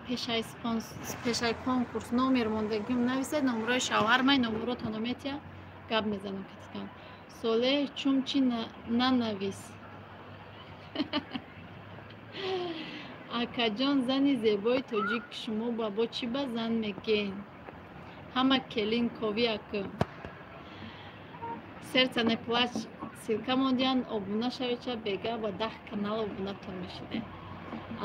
пешаи конкурс номер мондагиам нависед, номерои шавҳармай, номеротонро метия, гап мезанам катикан. Солеҳ, чум чӣ нанавис. Акаҷон, зани зебои тоҷик шумо ба бо чӣ ба зан мегӯен? Ҳама келин ковӣ аку. Сердце не плачь, ссылка мондиян, обуна шавед, бега ба 10 канал обунатон мешиде.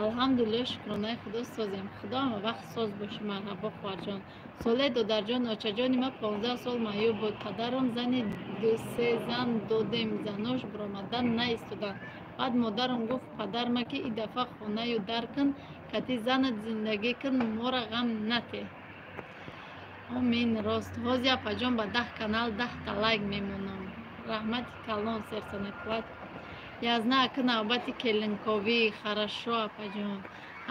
Алҳамдулилло, шукронаи Худо, созем. Худо ҳама вақт соз боши. Марҳабо, хоҳарҷон. Соле додарҷон, очаҷони ма 15 сол маъюб буд. Падарам зани ду-се зан додем, занош биромадан наистоданд. Баъд модарам гуфт падарма, ки и дафъа хонаю дар кун, кати занат зиндагӣ кун, мора ғам натеҳ. Омин, рост. Ҳози апаҷон ба 10 канал 10-та лайк мемонам. Раҳмати калон, сердце не плачь. Язна ака, навбати келинковӣ. Хорошо, апаҷон.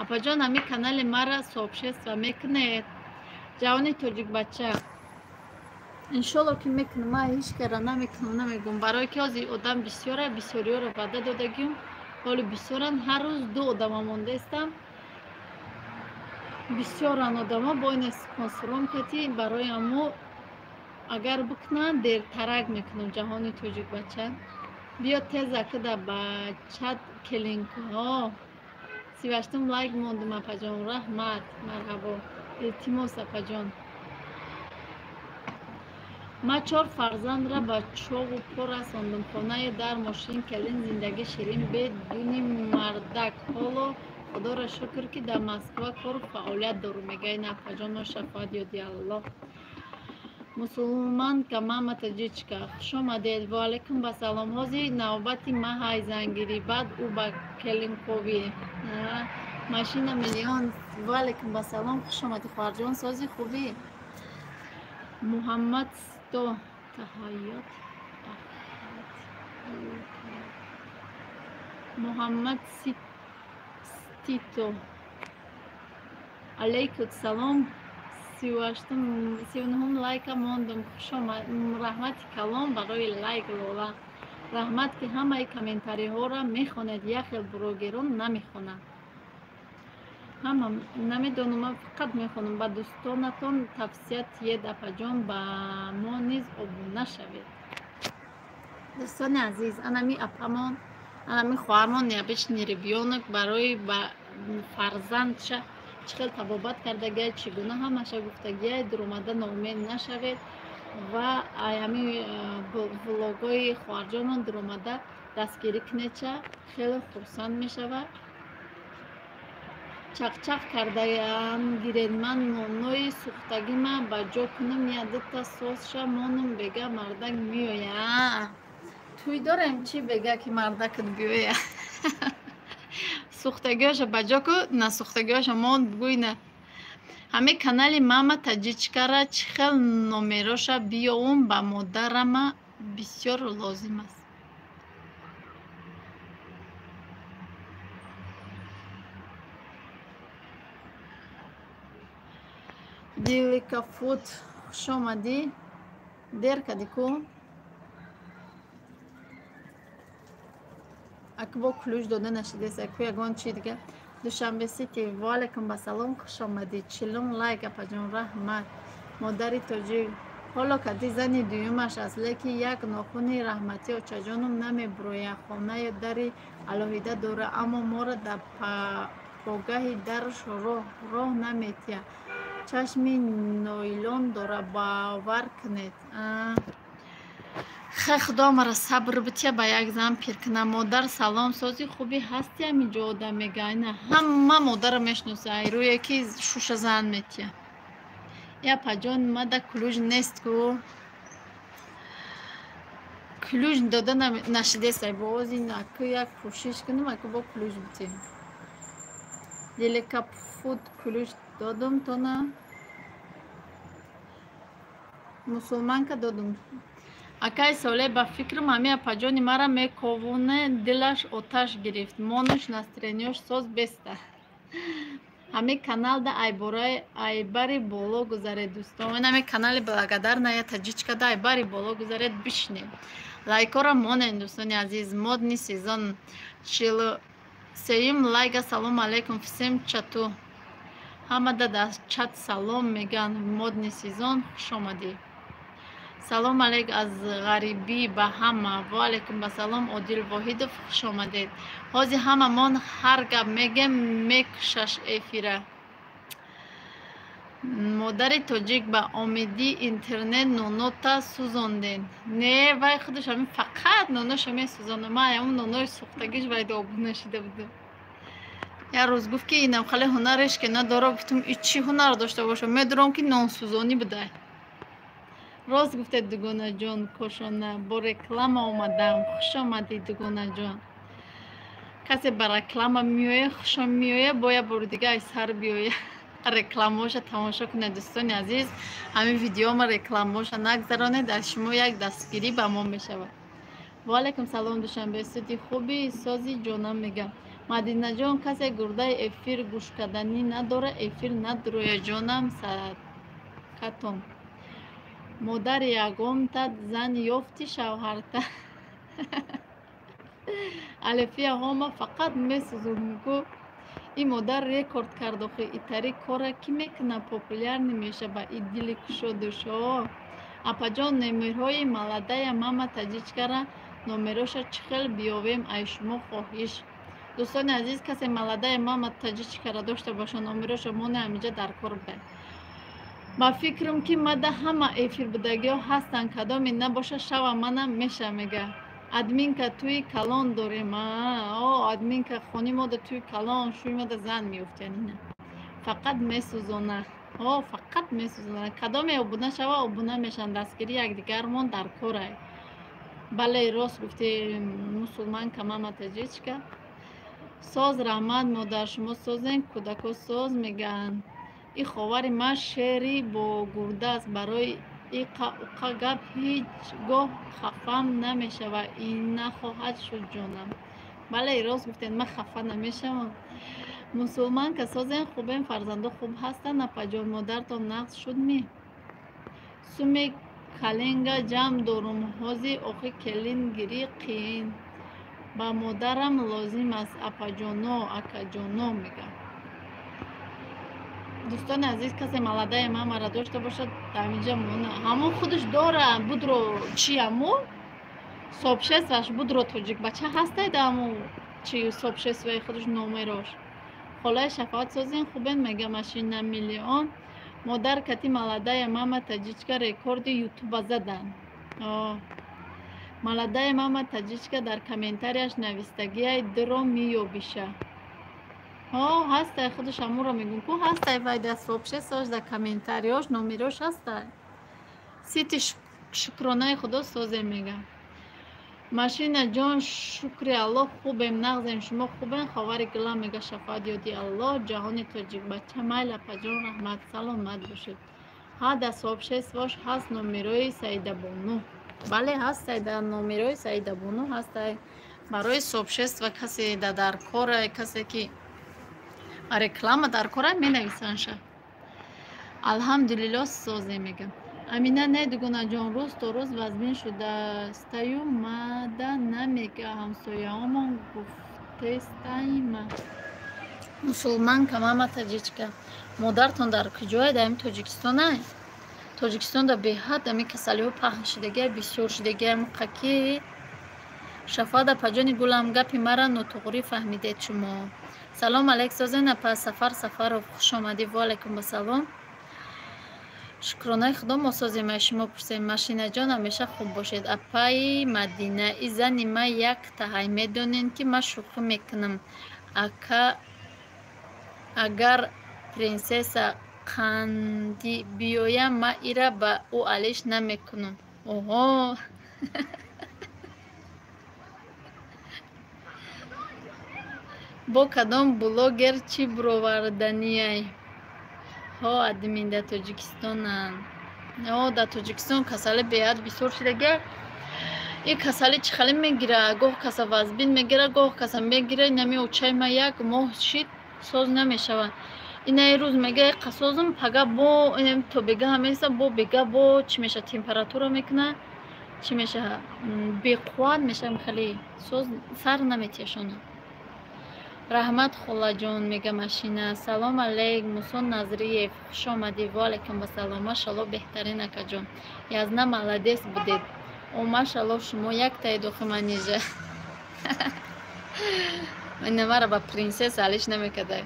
Апаҷон, ҳами канали мара сообщество мекунед? Ҷавони тоҷикбача. Иншолло, ки мекунам. Ман ҳеҷ кара намекунам, намегӯм. Барое ки ҳозир одам бисёра, бисёриёро ваъда додагиюм. Ҳоло бисёран, ҳар рӯз ду одама мондаистам. Бисёран одамо бо ин спонсором кати, барои ҳамо агар бикунанд, дертарак мекунам. Ҷаҳони тоҷикбача. Биё тез акида бачат келинкҳо. 38-ум лайк мондум, апаҷон, раҳмат, марҳабо. Илтимос, апаҷон. Ман чор фарзандра ба чоғу по расондум. Хонаю дар, мошин, келин, зиндагӣ ширин бедуни мардак. Ҳоло Худоро шукр, ки дар Москва кору фаъолият дорум, мегӯяд ин апаҷон. Мо шафоат ёди Аллоҳ. Мусулманка мама таҷичка, хуш омадед. Ва алайкум басалом. Ҳозир навбати ма ҳай зангирӣ, баъд ӯ ба келинковӣ. Машина миллион. Ва алайкум басалом, хуш омадӣ, хоҳарҷон, сози, хубӣ? Муҳаммад сто таҳаёт Муҳаммад Стито. Алайкум салом. 38-ум, 39-ум лайка мондум. Хуш омад, раҳмати калон барои лайк, Лола. Раҳмат, ки ҳамаи комментариҳоро мехонед, як хел блогерон намехонанд. Ҳама намедонам, ман фақат мехонам. Ба дӯстонатон тавсия тиед, апаҷон, ба мо низ обуна шавед. Дӯстони азиз, анами апамон, анами хоҳармон необычный ребёнок барои ба фарзандша чӣ хел табобат кардагиай, чӣ гуна ҳамаша гуфтагиай, дуромада ноумед нашавед ва ҳами влогҳои хоҳарҷонон дуромада дастгирӣ кунедша, хеле хурсанд мешавад. Чақчақ кардаам гиред, ман нонои сӯхтагима ба ҷо кунам, я дута созша монум, бега мардак меоя. Тӯй дорем чӣ, бега ки мардакат биёя. Сӯхтагиҳоша ба ҷо ку, насӯхтагиҳоша мон, бугӯй на. Ҳами канали мама таҷичкара чӣ хел номероша биёвум, ба модарама бисёр лозим аст. Диликафуд, хуш омадӣ. Дер кардӣ ку? Аку бо ключ дода нашидест, аку ягон чи дига. Душанбе Сити, ва алайкум басалом, хуш омадӣ. 40-ум лайк, апаҷон, раҳмат. Модари тоҷик. Ҳоло кади зани дуюмаш аст, лекин як нохуни раҳматӣ очаҷонум намебурояд. Хонаю дари алоҳида дорад, аммо моро дар погаҳи дарш роҳ наметиҳад. Чашми ноилон дорад, бовар кунед. Хай, Худо маро сабр бития, ба як зан пир кунам. Модар салом, сози, хуби, ҳасти? Ҳаминҷо одам мега, ина ҳама модарро мешиноса, айрӯе ки шуша зан метия. Я апаҷон, мада ключ нест ку, ключ дода нашидест. Боз ин аку як кӯшиш кунам, аку бо ключ битем. Делекапфуд, ключ додум тона. Мусулманка, додум. Акай Соле, ба фикрам, ҳами апаҷони мара мековоне, дилаш оташ гирифт, монуш настроение-ёш соз беста. Ҳами каналда айбари боло гузаред, дӯстон. Ҳами канали благодарная таҷичкада айбари боло гузаред, бишинед, лайкҳоро монед, дӯстони азиз. Модный сезон, 43-юм лайк. Ассалому алайкум всем чату. Ҳамада дар чат салом мегӯянд. Модный сезон, хуш омадӣ. Салом алейк аз ғарибӣ ба ҳама. Ва алайкум ассалом, Одил Воҳидов, хуш омадед. Ҳозир ҳамамон ҳар гап мегем, мекушаш эфира. Модари тоҷик, ба омиди интернет нонота сӯзонден. Не, вай худаш ҳамин фақат ноноша месӯзонад. Ман ҳамун нонои сӯхтагиш вайда обуна шида будам. Як рӯз гуфт, ки инам хеле ҳунареш ки надора. Гуфтам, и чӣ ҳунар дошта бошам? Медурам, ки нонсӯзонӣ будай. Рост гуфтед, дугонаҷон. Кошона бо реклама омадам. Хуш омадӣ, дугонаҷон. Касе ба реклама меоя, хушам меоя, бо як бори дига аз сар биёя, рекламаоша тамошо кунед. Дӯстони азиз, ҳамин видеома рекламаоша нагзаронед, аз шумо як дастгирӣ ба мо мешавад. Ва алайкум салом, Душанбе суди хуби сози ҷонам мегам. Мадинаҷон, касе гурдаи эфир гӯшкарданӣ надора, эфир надуроя, ҷонам садкатон. Модари ягонта зан ёфти, шавҳарта. Алефия ҳома фақат месӯзонку. Ин модар рекорд кард охи, итари кора кӣ мекуна, популярный меша ба и дили кушодушо. Апаҷон, номерҳои молодая мама таҷичкара номероша чӣ хел биёвем, ай шумо хоҳиш. Дӯстони азиз, касе молодая мама таҷичкара дошта боша, номероша моне, ҳаминҷа дар кор буда. Ба фикрам, ки мада ҳама эфир будагиҳо ҳастанд, кадоме набоша, шава манам меша, мега. Админка туи калон дорем. О, админка хони мода туи калон шӯи мода зан меёфтян. Ина фақат месӯзона. О, фақат месӯзона. Кадоме обуна шава, обуна мешаванд. Дастгирӣ якдигармон дар корай. Бале, рост гуфти, мусулманка мама таҷичка. Соз, раҳмат, модар, шумо созен, кӯдако соз мегӯянд. И ховари ман шери бо гурда аст, барои иқа уқа гап ҳеҷ гоҳ хафам намешавад, ин нахоҳад шуд, ҷонам. Бале, рост гуфтед, ман хафа намешавам. Мусулманка созен, хубем, фарзандо хуб ҳастанд, апаҷон. Модартон нағз шудми? Суми каленга ҷамъ дорум ҳози, охи келин гирӣ қиин. Ба модарам лозим аст, апаҷоно, акаҷоно, мегӯям. Дӯстони азиз, касе молодая мамара дошта бошад, ҳаминҷа мона. Ҳамон худаш дора будро, чи аму сообществоаш будро, тоҷикбача ҳастай да аму чи сообществои худаш номерош. Холаи Шафоат созен, хубен, мега. Машина миллион. Модар кати молодая мама таҷичка рекорди ютуба задан. Молодая мама таҷичка дар комментарияш навистагиай, дро меёбиша. О, ҳастай, худаш ҳамуро мегӯм ку, ҳастай вай дар сообществоаш, дар комментариёш номерош ҳастай. Сити, шукронаи худо, созем, мегам. Машина ҷон, шукри Аллоҳ, хубем, нағзем, шумо хубем, ховари гулам, мега Шафоат ёди Аллоҳ. Ҷаҳони тоҷикбача, майли, апаҷон, раҳмат, саломат бошед. Ҳа, дар сообществош ҳаст номерои Саидабону. Бале, ҳастай, дар номерои Саидабону ҳастай. Барои сообщество касе да дар кора, касе ки реклама дар кора, менависанша. Алҳамдулилло, созе, мегам. Амина, не, дугонаҷон, рӯз то рӯз вазмин шудастаю, мада намега, ҳамсояҳомон гуфтестайма. Мусулманка мама таҷичка, модартон дар куҷое? Дар ами Тоҷикистонай? Тоҷикистонда беҳад ами касалиҳо паҳн шудагия, бисёр шудагия муқаки. Шафоат апаҷони гулам, гапи мара нотуғрӣ фаҳмидед шумо. Салом алейк, созен, апа. Сафар Сафаров, хуш омадӣ. Ва алайкум ассалом. Шукронаи худо, мо созем, ай шумо пурсем. Машинаҷон, ҳамеша хуб бошед. Апаи Мадина, и зани ма як таҳай, медонед, ки ман шӯхӣ мекунам. Ака, агар принсесса қандӣ биёям, ман ира ба ӯ алиш намекунам. Оҳо, бо кадом блогер чӣ бироварданиай? Ҳо, админ дар Тоҷикистонанд. О, дар Тоҷикистон касалӣ беҳад бисёр шудагия. Ин касалӣ чӣ хеле мегира, гоҳ каса вазбин мегира, гоҳ каса мегира. Инами очаи ма як моҳ шид, соз намешавад. Инаи рӯз мега қасозум, пага бо то бегаҳа меса, бо бега бо чӣ меша, температура мекуна, чӣ меша, беқувват мешавам, хеле соз сар наметиҳашона. Раҳмат холаҷон, мега машина. Салом алейк, Мусо Назриев, хуш омадӣ. Ва алайкум вассалом. Машалло, беҳтарин акаҷон. Язна молодец будед. О, машалло, шумо яктаи дохи Манижа. Инамара ба принсесса алиш намекардай.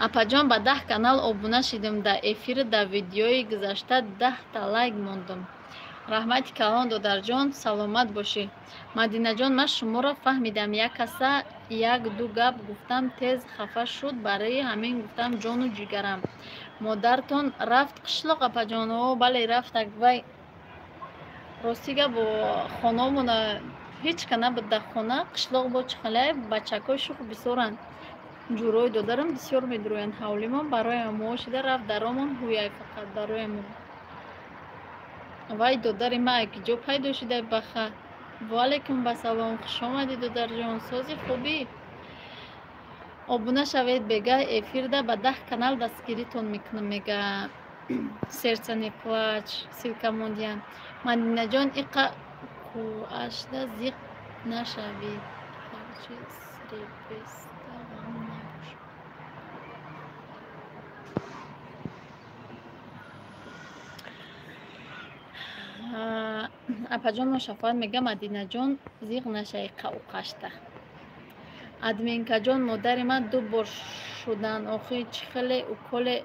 Апаҷон, ба 10 канал обуна шидам. Дар эфири дар видеои гузашта 10-та лайк мондам. Раҳмати калон, додарҷон, саломат бошӣ. Мадинаҷон, ман шуморо фаҳмидам. Як каса як-ду гап гуфтам, тез хафа шуд. Барои ҳамин гуфтам ҷону ҷигарам. Модартон рафт қишлоқ, апаҷон? О, бале, рафт. Вай рости гап, хонамона ҳеҷ ка набуд дар хона. Қишлоқ бо чӣ хеле бачакҳои шух бисёранд. Ҷӯрои додарам бисёр медурӯянд ҳавлимон. Барои мо шида рафт, даромон ҳуяй фақат барои мо. Вай додари ма ҷо пайдо шуда баха. Ва алайкум вассалом, хушомадӣ, додарҷон. Сози хубӣ? Обуна шавед, бега эфирда ба 10 канал дастгиритон мекунам, мега сердца не плачь, ссылка мондиян. Мадинаҷон, иқа кӯашда зиқ нашавед. Ҳарчи сребеста ғам набош. Апаҷон Мошафоат мега Мадинаҷон, зиқ нашаи қауқашта. Админкаҷон, модари ман ду бор шудан. Охир чӣ хеле уколе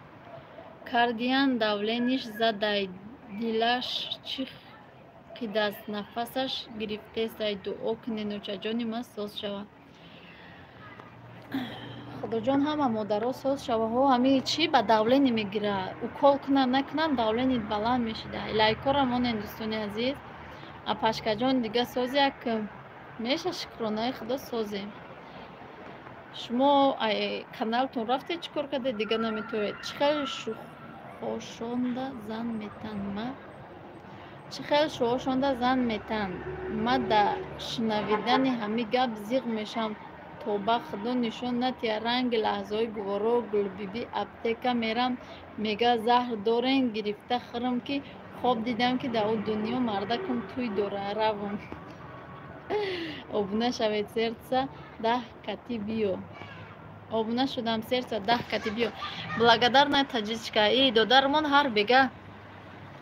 кардиян, давлениш задай, дилаш чӣ қидаст, нафасаш гирифтестай. Дуо кунед, ночаҷони ман соз шавад. Худоҷон, ҳама модаро соз шава. Ҳо, ҳамин чӣ ба давлени мегира, укол кунанд накунанд, давлени баланд мешида. Лайкора монед, дӯстони азиз. Апашкаҷон, дига сози як меша, шукронаи худо, созем. Шумо каналтон рафтед, чӣ кор кардед, дига наметавонед. Чӣ хел шухошонда зан метан ма? Чӣ хел шуошонда зан метан? Ма дар шунавидани ҳамин гап зиқ мешавам. Тоба, худо нишон натия ранги лаҳзаҳои гуворо. Гулбибӣ аптека мерам, мега заҳр дорен, гирифта хӯрам, ки хоб дидам, ки дар ӯ дунё мардакам тӯй дора, равам. Обуна шавед, сердца 10 кати биё. Обуна шудам, сердца 10 кати биё. Благодарна таҷичка. И додармон ҳар бега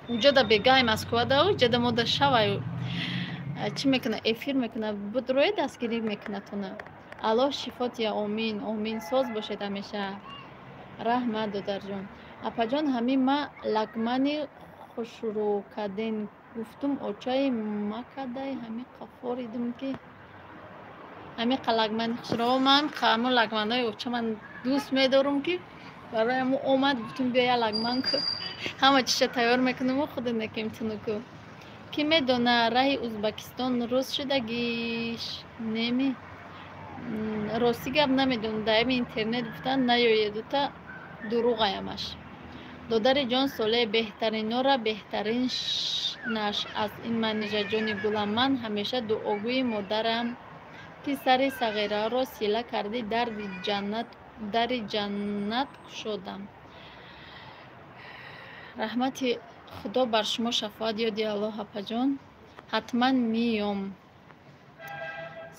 уҷода бегаи Москвада, уҷода мода шавай чӣ мекуна, эфир мекуна, будрӯи дастгирӣ мекунатона. Аллоҳ шифо тия, омин, омин. Соз бошед ҳамеша. Раҳмат, додарҷон. Апаҷон, ҳамин ма лагмани хушрӯ карден, гуфтум очаи макадай, ҳамин қафоридум ки ҳамин қа лагмани хушрӯ. Ман ҳамун лагманҳои оча ман дӯст медорам, ки барои ҳамун омад, гуфтум биё я лагман ку. Ҳама чиша тайёр мекунаму худо накем тунуку. Кӣ медона раҳи Узбакистон рӯз шудагиш неми? Рости гап намедонам, дар ами интернет гуфтан наёедута дурӯғаямаш. Додари ҷон Солеҳ, беҳтаринора беҳтарин наш аз ин Манижаҷони гулам. Ман ҳамеша дуогӯи модарам, ки сари сағираро сила кардӣ, дари ҷаннат кушодам. Раҳмати худо бар шумо, шафоат ёди Аллоҳ, апаҷон. Ҳатман миём.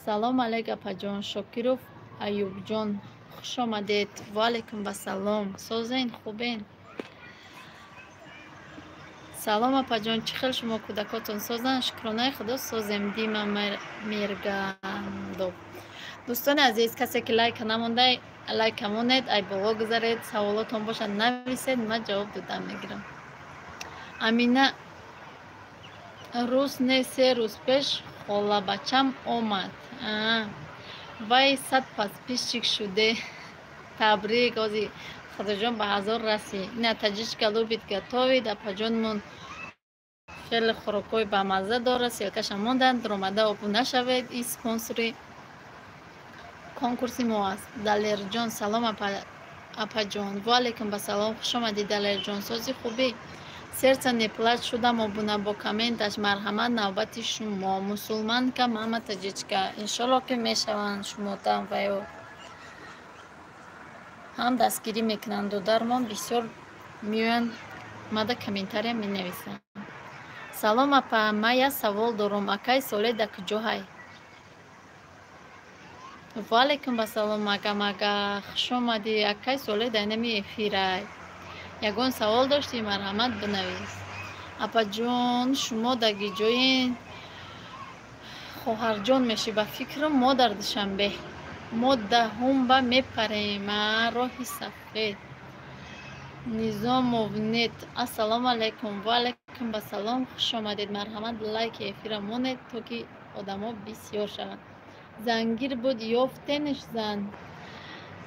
Салом алейк, апаҷон. Шокиров Аюбҷон, хуш омадед. Ва алайкум вассалом. Созен, хубен? Салом, апаҷон, чӣ хел шумо, кӯдакотон созанд? Шукронаи худо, созем. Дима Мергандов. Дӯстони азиз, касе ки лайка намондай, лайка монед, ай боло гузаред, саволотон бошад нависед, ман ҷавоб дода мегирам. Амина, рӯз не, 3 рӯз пеш холабачам омад. Вай 100 подписчик шуде. Табрик, ози худоҷон ба 1000 расӣ. Ина таҷичка любит готовить, апаҷонмон хеле хӯрокҳои бамазза дорад, ссылкаша монданд, ромада обуна шавед. И спонсори конкурси мо аст. Далерҷон, салом апаҷон. Ва алайкум вассалом, хуш омадӣ, Далерҷон. Сози хубӣ? Сердца не плачь шудам обуна бо комменташ. Марҳамат, навбати шумо. Мусулманка мама таҷичка. Иншолло ки мешаванд шумотам ва ё ҳам дастгирӣ мекунанд. Додармон бисёр меоянд, мада комментария менависанд. Салом, апа, ман як савол дорам. Акай Солеҳ дар куҷо ҳай? Ва алайкум ассалом, ага-мага, хуш омадӣ. Акай Солеҳ дар инами эфирай. Ягон савол доштӣ, марҳамат, бинавис. Апаҷон, шумо дар ҷои хоҳарҷон мешӣ, ба фикрам. Мо дар Душанбе, мо даҳумба мепарем, роҳи сафед. Низомов нет. Ассалому алайкум. Ва алайкум ассалом, хуш омадед. Марҳамат, лайки эфира монед, то ки одамо бисёр шаванд. Зангир буд, ёфтенш зан?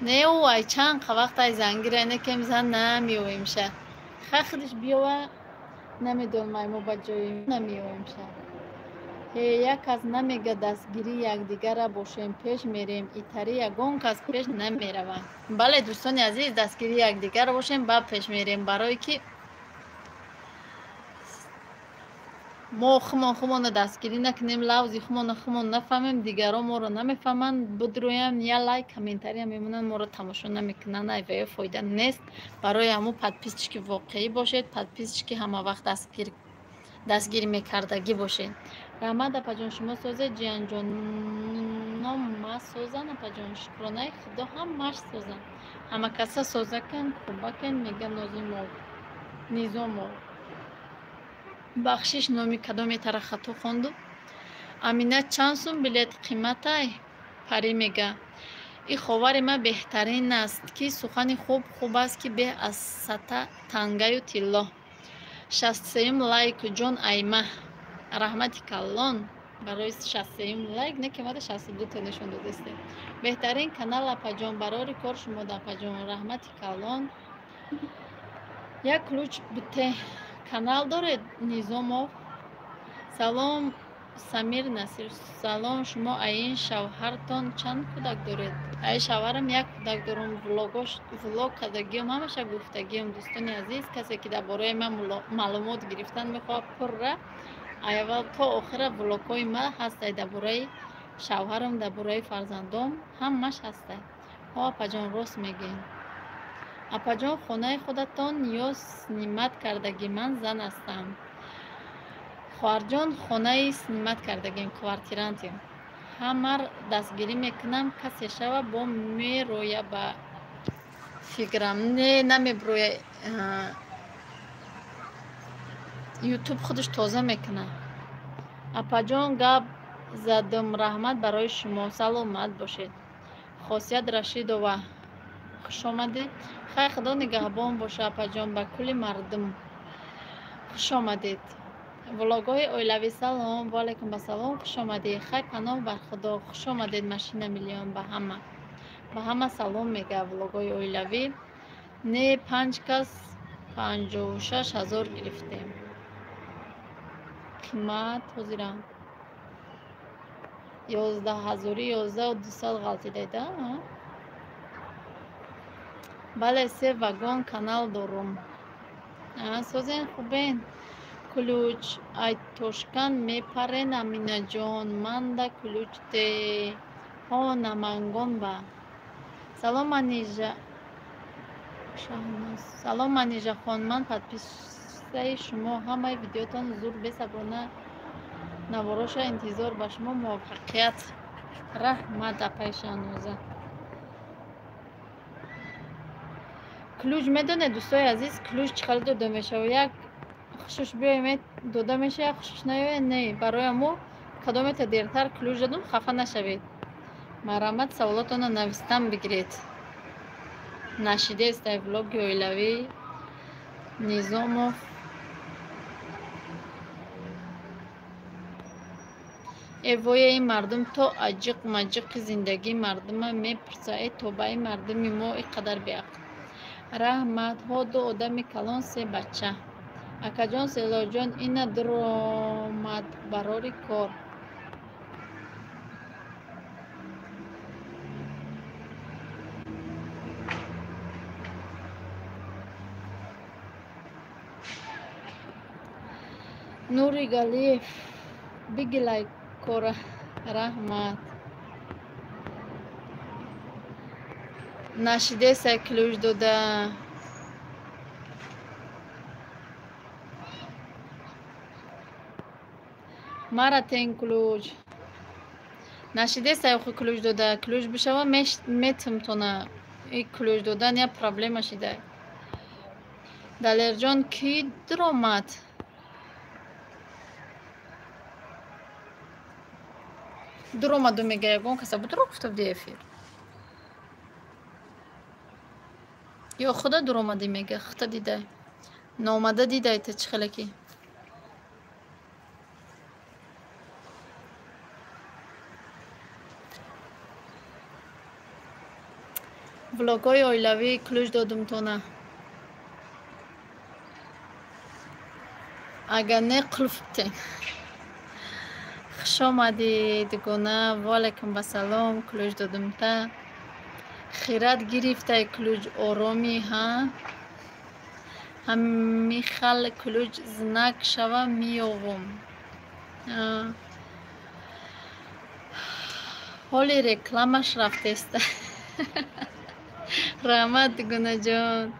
Не, ӯ ай чанд вақт ай зангир айнекем зан намеоемша. Ха, худаш биёва, намедонам, ай мо ба ҷои намеоемша. Ҳе, як кас намега, дастгирии якдигара бошем, пеш мерем, итари ягон кас пеш намерава. Бале, дӯстони азиз, дастгирии якдигара бошем, ба пеш мерем, барое ки мо хумон хумонро дастгирӣ накунем, лавзи хумонро хумон нафаҳмем, дигарон моро намефаҳманд. Бидроям, я лайк, комментария мемонанд, моро тамошо намекунанд, ай ваё фоида нест. Барои ҳамун подписчики воқеӣ бошед, подписчики ҳамавақт дастгирӣ мекардагӣ бошед. Раҳмат, апаҷон, шумо созед. Ҷиянҷоном ма созан, апаҷон, шукронаи худо, ҳамаш созан. Ҳама каса созакан, хубакен, мега Нозимов, Низомов. Бахшиш, номи кадометара хато хонду. Амина, чанд сум билет қиматай? Парӣ мега. И ховари ман беҳтарин аст, ки сухани хуб хуб аст, ки беҳ аз сата тангаю тилло. 63-юм лайк ҷон айма. Раҳмати калон барои 63-юм лайк, не ки омада 62-то нишон додастем. Беҳтарин канал, апаҷон, барори кор шумода, апаҷон, раҳмати калон. Як ключ бите, канал доред, Низомов? Салом, Самир Насир, салом. Шумо аин шавҳартон чанд кӯдак доред? Аи шавҳарам як кӯдак дорам. Влог кардагиам, ҳамаша гуфтагиам. Дӯстони азиз, касе ки дар бораи ман маълумот гирифтан мехоҳад, пурра аввал то охира влогҳои ман ҳастай, дар бораи шавҳарам, дар бораи фарзандом, ҳамаш ҳастай. Ҳо, апаҷон, рост мегӯед. Апаҷон, хонаи худатон ё снимать кардагӣ? Ман зан ҳастам. Хоҳарҷон, хонаи снимать кардагим, квартирантем. Ҳамар дастгирӣ мекунам, касе шава бо мероя, ба фикрам. Не, намеброя, Ютуб худаш тоза мекунад. Апаҷон, гап задум, раҳмат барои шумо, саломат бошед. Хосият Рашидова, хушомадед. Хай, худо нигаҳбон боша, апаҷон, ба кулли мардум. Хуш омадед. Влогҳои оилавӣ, салом. Ваалайкум ассалом, хуш омадед. Хай, паноҳ бар худо. Хуш омадед, машина миллион, ба ҳама, ба ҳама салом мега влогҳои оилавӣ. Не, панҷ кас 56 000 гирифтем. Қимат ҳозирам 11 ҳазорӣ, 11 200 ғалтидаида. Бале, се вагон канал дорум. Созен, хубен. Ключ ай Тошкан мепарен, Аминаҷон, манда ключ те. Ҳо, Намангон ба. Салом, Манижа Шаҳноз, салом, Манижахон, ман подписаи шумо, ҳамаи видеотон зур, бесаброна навороша интизор, ба шумо муваффақият. Раҳмат, апаи Шаҳноза. Ключ медонед, дӯстои азиз, ключ чӣ хел дода мешавад? Як хушуш биёем, дода мешавад, як хушуш наёяд, не. Барои мо кадомета дертар ключ додум, хафа нашавед. Марҳамат, саволотонро навистан бигиред. Нашидест ай влоги оилавӣ, Низомов. Э воя, ин мардум то аҷиқ маҷиқи зиндагии мардума мепурса. Э тобаи, мардуми мо ин қадар беақл. Раҳмат. Ҳо, ду одами калон, се бача. Акаҷон Селоҷон, ина дуромад, барори кор. Нури Галиев, бигилай кора, раҳмат. Нашидесай ключ дода. Мара тен ключ. Нашидест охи ключ дода, ключ бишава метимтона. И ключ додан я проблема шида. Далерҷон ки дуромад? Дуромаду мега ягон каса будро гуфта буди эфир. Ё худа дуромадӣ мега, худа дидай. Номада дидай та чӣ хелеки. Влогҳои оилавӣ ключ додумтона. Агар не қулф битен. Хуш омадӣ дугона, ва алайкум вассалом, ключ додумта. Хират гирифтай ключ ороми, ҳа? Ҳамихал ключ знак шава меёвум. Ҳоли рекламаш рафтеста. Раҳмат дугонаҷон.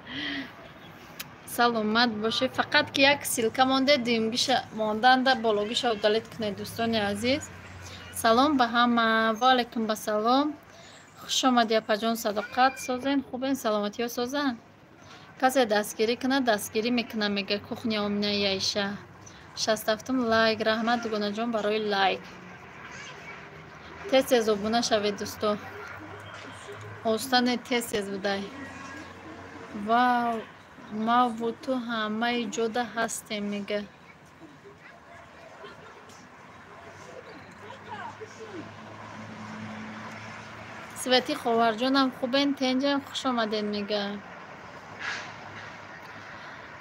Саломат бошед. Фақат ки як ссылка монде, дуюмгиша монданда бологиша удалить кунед дӯстони азиз. Салом ба ҳама. Ва алайкум вассалом. Хуш омадӣ апаҷон, садоқат созен, хубен, саломатиҳо созан. Касе дастгирӣ кунад, дастгирӣ мекунам, мега кухня Омина Яиша. 67 лайк. Раҳмат дугонаҷон барои лайк. Тез тез обуна шавед дӯсто. Остане тез тез будай. Вау, маву ту ҳамаи ҷода ҳастем, мега. Свети ховарҷонам хубен, тенҷам, хуш омадед, мега.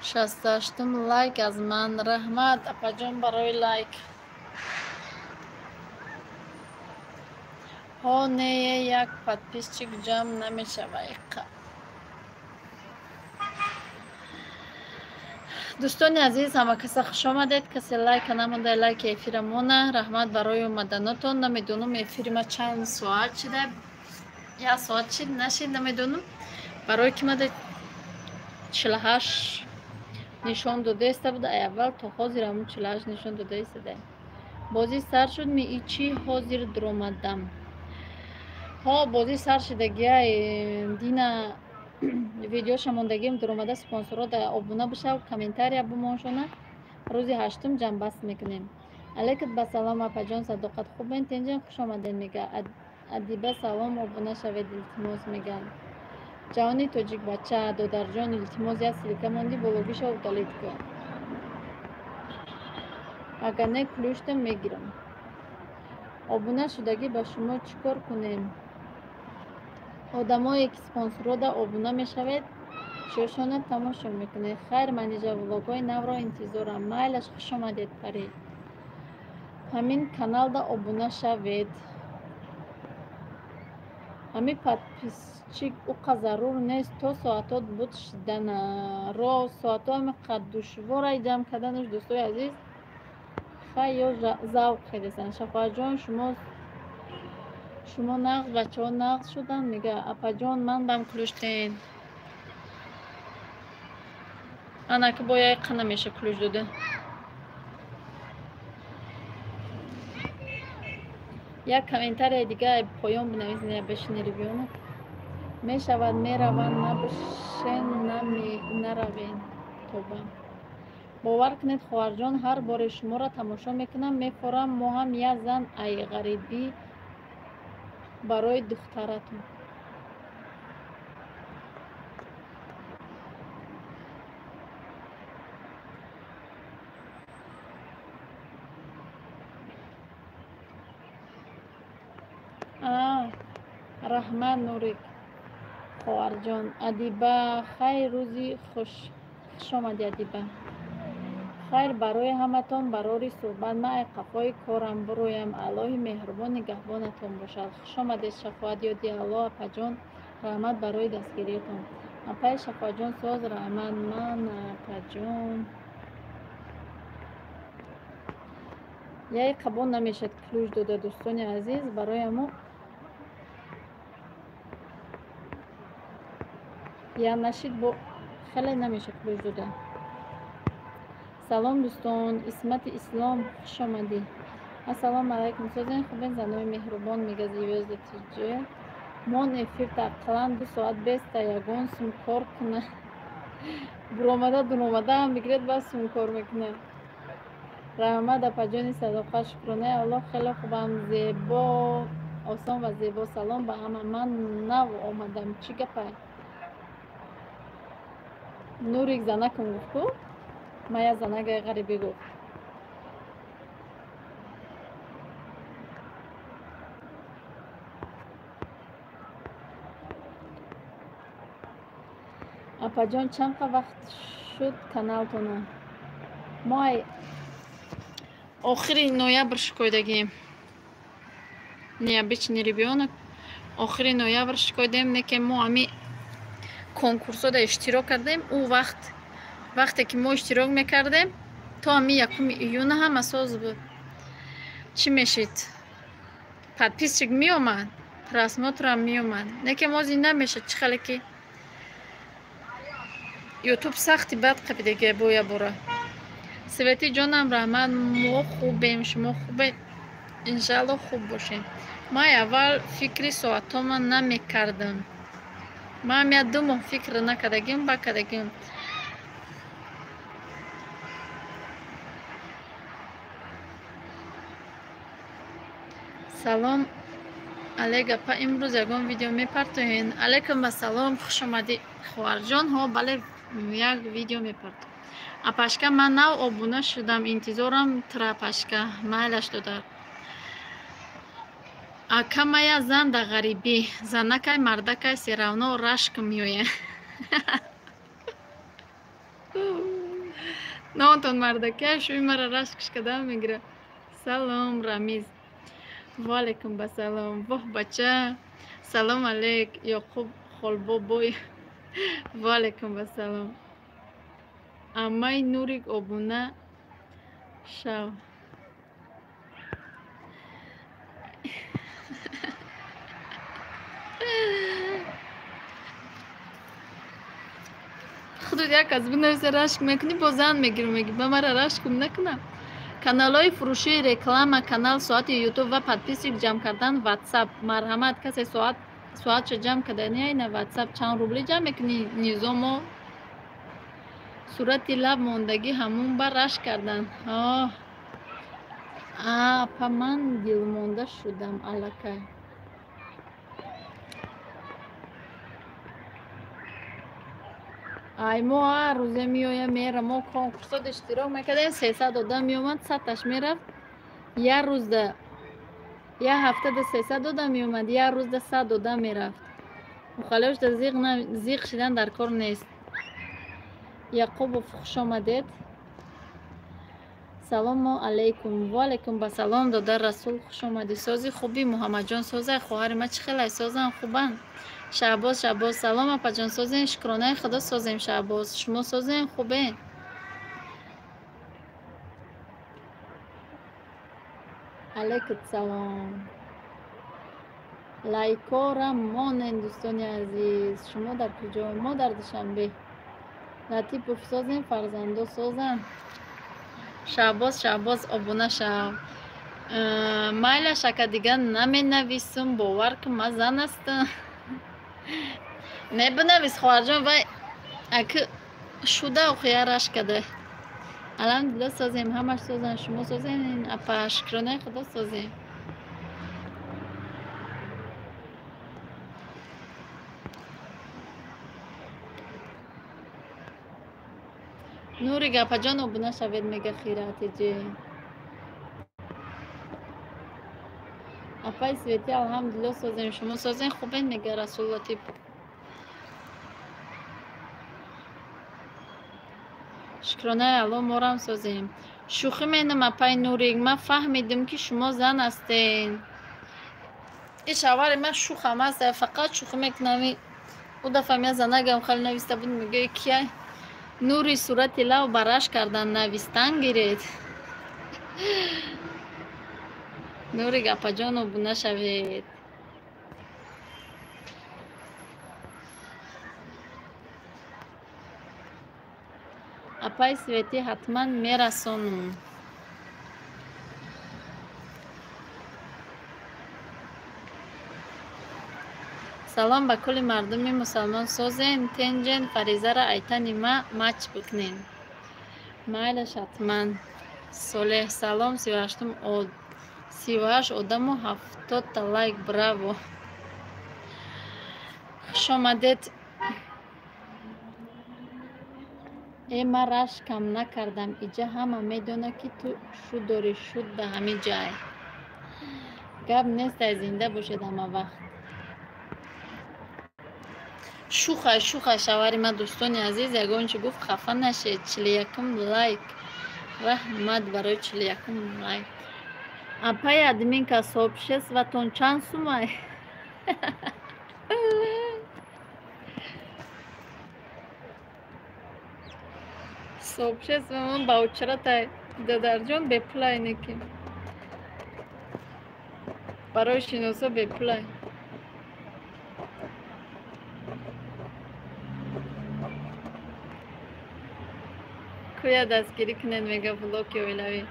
68 лайк аз ман. Раҳмат апаҷон барои лайк. Ҳо не, як подписчик ҷамъ намешава. Дӯстони азиз, ҳама каса хуш омадед. Касе лайка намонда, лайки эфира мона. Раҳмат барои омаданотон. Намедонам эфири ма чанд соат шида. Як соат шид, нашид, намедонам. Барои ки мада 48 нишон додаиста буда, аввал то ҳозир ҳамун 48 нишон додаистада. Бозӣ сар шуд, ми и чӣ ҳозир дуромадам. Ҳо, бозӣ сар шидагия. Дина видеоша мондагим дуромада, спонсорро да обуна бишав, комментария бимоншона. Рӯзи 8 ҷамъбаст мекунем. Алайкат ба салом апаҷон, садоқат хубен, тенҷен, хуш омадед, мега. Адиба салом, обуна шавед, илтимос, мега. Ҷавони тоҷикбача, додарҷон, илтимос, як ссылка монди, бологиша удалить кун. Агар не ключта мегирам. Обуна шудагӣ ба шумо чӣ кор кунем? Одамое ки спонсорро обуна мешавед, чиёшона тамошо мекунед. Хайр, манижа, влогҳои навро интизорам. Майлаш, хуш омадед, Пари. Ҳамин каналда обуна шавед. Ҳамин подписчик уқа зарур нест, то соатот буд шидана. Ро соато ҳамиқа душворай ҷамъ карданаш, дӯстои азиз. Хай ё завқ хедесан. Шафоатҷон, шумо нағз, бачаҳо нағз шуданд, мега. Апаҷон, ман бам ключ тен. Ана ки бо яй қа намеша ключ дода. Як комментария дига поён бинависед, бешини ребёнок. Мешавад, мераванд, набошен, наравен. Тоба. Бовар кунед, хоҳарҷон, ҳар боре шуморо тамошо мекунам, мефорам, мо ҳам як зан ай ғарибӣ барои духтаратон. Раҳмат Нурик хоҳарҷон. Адиба, хайр, рӯзи хуш. Хуш омадӣ, Адиба. Хайр барои ҳаматон, барори суҳбат. Ман ай қафои корам буроям. Аллоҳи меҳрубон нигаҳбонатон бошад. Хуш омадед, Шафоат ёди Аллоҳ, апаҷон. Раҳмат барои дастгириятон. Апаи Шафоатҷон соз, раҳмат. Ман апаҷон. Яй қабул намешад ключ дода, дӯстони азиз, барои ҳамо я нашид бо хеле намеша ключ дода. Салом дӯстон, Исмати Ислом, хуш омадӣ. Ассалому алайкум. Созен хубен занои меҳрубон мега звёзда тж. Мон эфир ақаллан 2 соат беста ягон сум кор куна. Буромада дуромада ҳам мегирад бас сум кор мекунад. Раҳмат апаҷони садоқа, шукронаи Аллоҳ хеле хубам, зебо, осон ва зебо. Салом ба ҳама. Ман нав омадам. Чӣ гапай? Нурик занакам гуфт ку? Мая занагаи ғарибӣ гуфт. Апаҷон, чанд вақт шуд каналтона? Мо охири ноябр шикоидагием. Необычный ребёнок. Охири ноябр шикоидем, не ки мо ами конкурсода иштирок кардем. Ӯ вақт вақте ки мо иштирок мекардем, то ами 1 июна ҳама соз буд. Чӣ мешид? Подписчик меомад, просмотрам меомад. Не ки мо зинда мешад, чӣ хеле ки Ютуб сахти бад қабидагия боя бора. Свети ҷонам раҳмат, мо хубем, шумо хубе, иншаалло хуб бошем. Ман аввал фикри соатома намекардам. Ман я 2 моҳ фикр накардагим, ба кардагим. Салом алейк апа, имрӯз ягон видео мепартоед? Алейкум ассалом, хуш омадӣ хоҳарҷон. Ҳо, бале, як видео мепартом. Апашка, ман нав обуна шудам, интизорам тра апашка. Майлаш додар. Акамая зан да ғарибӣ, занакай мардакай серавно рашк меояд. Нонтон мардакай шуи мара рашкш када мегира. Салом Рамиз. Ва алейкум басалом. Воҳ бача. Салом алейк Ёқуб холбобой. Ва алейкум басалом. Амай Нурик обуна шав. Худо як аз бинависа рашк мекунӣ, бо зан мегирам, меги ба мара рашкум накунам. Каналҳои фурӯшии реклама, канал соати Ютуб ва подписчик ҷамъ кардан WhatsApp. Марҳамат, касе соатша ҷамъ кардани на WhatsApp чанд рубли ҷамъ мекунӣ? Низомо сурати лаб мондагӣ ҳамун ба рашк кардан. Оҳ, апа, ман дилмонда шудам аллакай. Ай, мо ҳар рӯзе меоям, мерам, мо конкурсот иштирок мекардем, 300 одам меомад, 100-таш мерафт. Як рӯзда, як ҳафтада 300 одам меомад, як рӯзда 100 одам мерафт. Мухалифашда зиқ шидан дар кор нест. Яқубов, хуш омадед. Салому алейкум. Ва алейкум басалом, додар Расул, хуш омадӣ. Сози хубӣ, Муҳаммадҷон созай, хоҳари ма чӣ хелай созан, хубанд? Шаҳбоз, Шаҳбоз, салом апаҷон, созем, шукронаи Худо созем, Шаҳбоз. Шумо созем, хубе? Алейкум салом. Лайкора монен, дӯстони азиз. Шумо дар куҷо? Мо дар Душанбе. Латипов созем, фарзандо созанд. Шаҳбоз, Шаҳбоз, обуна шав. Майлаш ака, дигар наменависум, бовар кун, ман зан ҳастам. Не бинавис хоҳарҷон, вай аки шуда охия рашк када. Алҳамдулилла созем, ҳамаш созанд, шумо созем, апа, шукронаи Худо созем. Нурик апаҷон обуна шавед, мега хиратиҷи. Апаи Свети, алҳамдулилла созем, шумо созем, хубен, мега Расул Латипов. Шукронаи Алло морам созем. Шӯхӣ менам апаи Нурик, ман фаҳмидим ки шумо зан ҳастед. Ин шавҳари ман шӯхам аст, фақат шӯхӣ мекунам. Ӯ дафъа я занагам хеле нависта буд, мегӯяд кия Нури сурати лав ба рашк кардан навистан гиред. Нурик апаҷон обуна шавед. Апаи Светӣ ҳатман мерасонум. Салом ба кулли мардуми мусалмон созен, тенҷен, фаризара айтани ма мач бикунен. Майлаш ҳатман. Солеҳ салом 38 одаму 70 лайк браво. Хуш омадед. Э ман рашкам накардам иҷа ҳама медонад ки ту шуд дорӣ шуд ба ҳамин ҷай. Гап нестай зинда бошед ҳама вақт. Шухай шухай шавари ма дӯстони азиз ягон чи гуфт хафа нашед. 41 лайк. Раҳмат барои 41 лайк. Апай админка сообществатон чанд сумай? Сообществамон ба учратай дадарҷон бепулай неки. Барои шиносо бепулай. Куя дастгирӣ кунед мега блоки оилавӣ.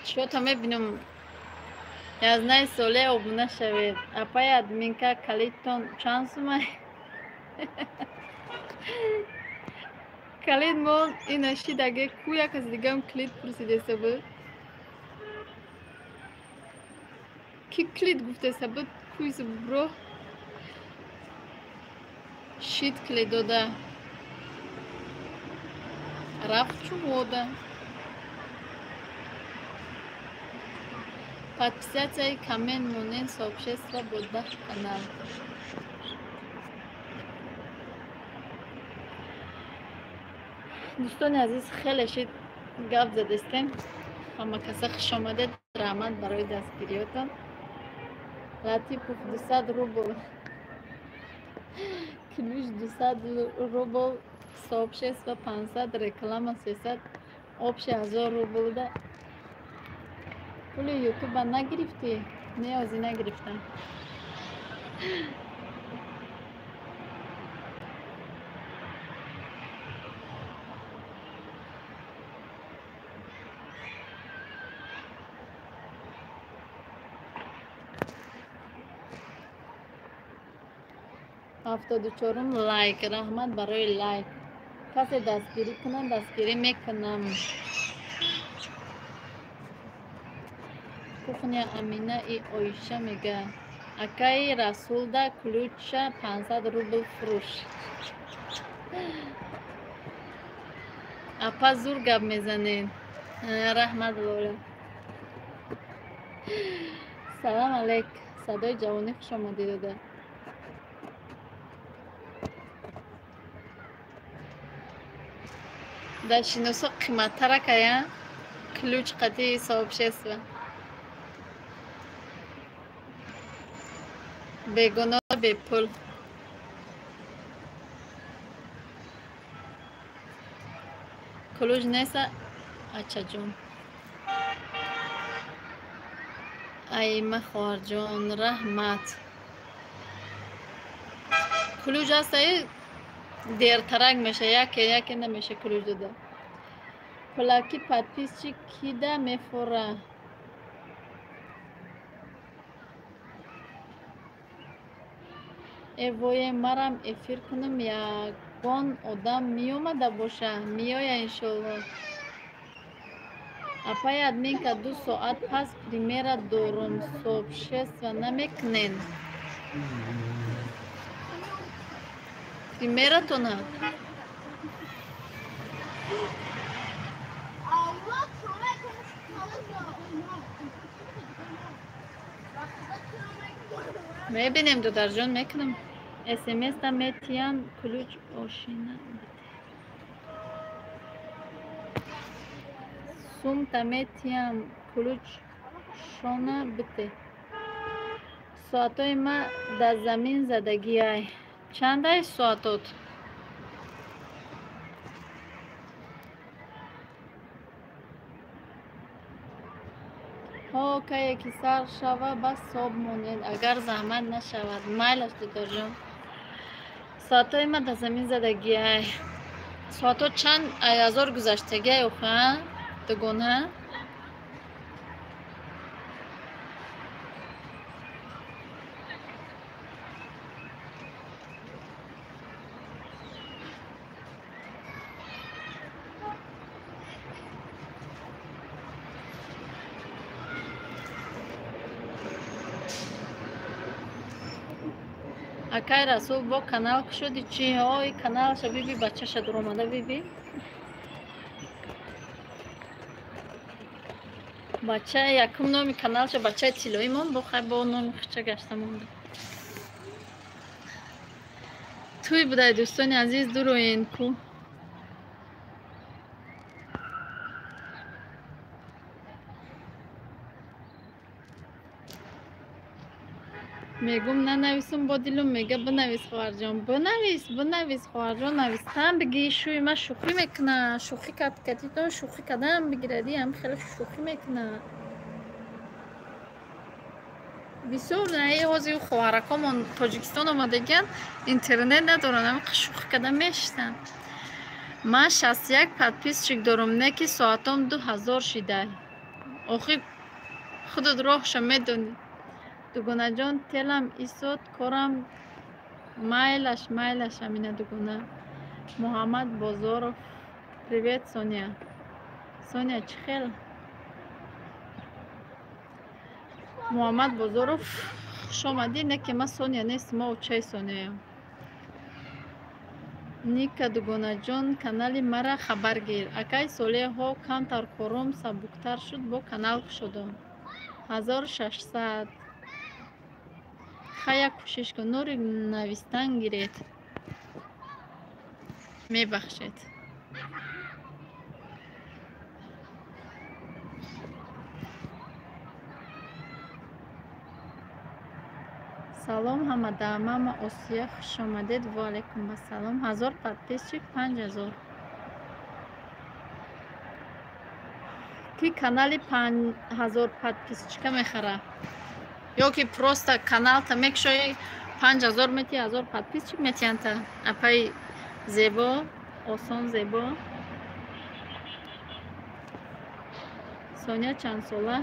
Чиёто мебинам. Язнаи соле обуна шавед. Апай админка калидтон чанд сумай? Калид мо ина шидаге ку як аз дигам клид пурсидеса буд. Ки клид гуфтеса буд куйс бро шид клид дода. Рафт чувода. Подписаться коммент монен сообщество бо 10 канал. Дӯстони азиз хеле шид гап задестем. Ҳама каса хуш омадед. Раҳмат барои дастгириётон. Латипов 200 рубл. Ключ 200 рубл. Сообщество 500, реклама 300, общий 1000 рубл да. Пули ютуба нагирифтӣ? Не, ҳозир нагирифтам. Ҳафтоду чорум лайк. Раҳмат барои лайк. Касе дастгирӣ кунад, дастгирӣ мекунам. Кухня Амина и Оиша мега. Акаи Расулда ключа 500 рубл фурӯш. Апа зур гап мезанед. Раҳмат Лола. Салам алейк. Садои ҷавонӣ хуш омадӣ дода. Дар шиносо қиматтаракая ключ қатъи сообщество. Бегуноҳ бепул. Ключ неста ачаҷон. Айма хоҳарҷон раҳмат. Ключ ҳастаи дертарак меша, яке яке намеша ключ дода. Пулаки подписчик кида мефура. Э вое марам эфир кунам ягон одам меомада боша. Меоя иншолло. Апай админка 2 соат пас примера дорум сообщество намекунен. Примератона? Мебинем додарҷон мекунам. СМС-та метиям ключ ошина. Сумта метиям ключ шона бите. Соатои ма дар замин задагиай. Чандай соатот? Ҳо кае ки сар шава бас соб монед, агар заҳмат нашавад. Майлаш додарҷон. Соатҳои ма дар замин задагиай. Соатҳо чанд ҳазор гузаштагиай охо, дугона? Акай Расул бо канал кушоди чи? Ой, каналша биби, бачаша дуромада биби. Бача якум номи каналша бачаи тиллоӣ мон, бо хай бо номи хуча гашта монда. Туй будай дӯстони азиз, дуроен ку. Мегум нанависум, бо дилум мега бинавис хоҳарҷон, бинавис, бинавис хоҳарҷон, навистан биги, шӯи ма шӯхӣ мекуна, шӯхӣ кард катитон, шӯхӣ кардан бигиради, ҳам хеле шӯхӣ мекуна. Бисёр наи ҳозир хоҳаракомон Тоҷикистон омадагиан, интернет надоранд, ҳам шӯхӣ кардан мешитанд. Ман 61 подписчик дорум, не ки соатом 2000 шидай. Охи худат роҳша медонӣ. Дугонаҷон, телам исод, корам майлаш, майлаш, Амина дугона. Муҳаммад Бозоров, привет, Соня. Соня, чӣ хел? Муҳаммад Бозоров, хуш омадӣ. Не ки ман Соня нест, ма очаи Соняям. Ника дугонаҷон, канали мара хабар гир. Акай Солеҳо, камтар кором сабуктар шуд, бо канал кушодам. 1600. Хая кӯшиш кун, нури навистан гиред. Мебахшед. Салом ҳамада, мама Осия, хуш омадед. Ва алайкум ассалом. 1000 подписчик, 5000. Ки канали 5000 подписчика мехара? Ё ки просто каналта мекушои, 5000 мети, 1000 подписчик метиянта. Апай зебо, осон зебо. Соня чанд сола?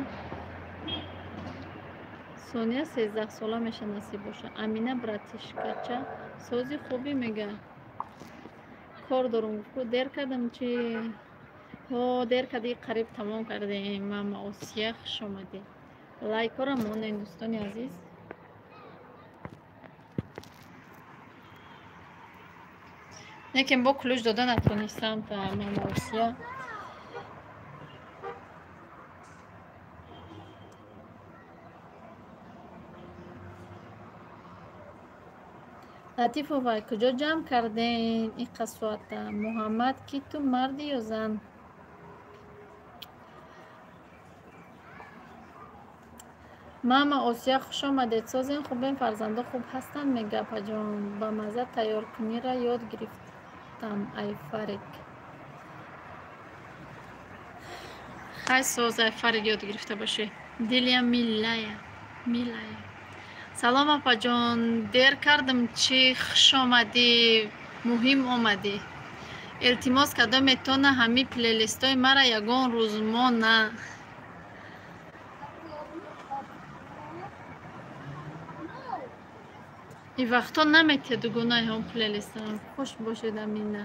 Соня 13 сола меша, насиб боша. Амина братишкача сози хуби мега. Кор дорум, гуфт, дер кардам чи? Ҳо, дер кардӣ, қариб тамом кардем. Мама Осия, хуш омадӣ. Лайкора монен дӯстони азиз. Некем бо ключ дода натонистам та мама Осия. Латифова, куҷо ҷамъ карден ин қасоата? Муҳаммад, ки ту марди ё зан? Мама Осия, хуш омадед. Созен хубен, фарзандо хуб ҳастанд, мега апаҷон. Ба мазза тайёркуниро ёд гирифтам, Айфарик. Хай соз, Айфарик, ёд гирифта бошӣ. Дилия милая, милая. Салом апаҷон, дер кардам чӣ? Хуш омадӣ, муҳим омадӣ. Илтимос кардам метона ҳами плейлистои мара ягон рӯз мона. И вақто наметиҳад дугонаи ҳам плейлистам. Хуш бошед, Амина.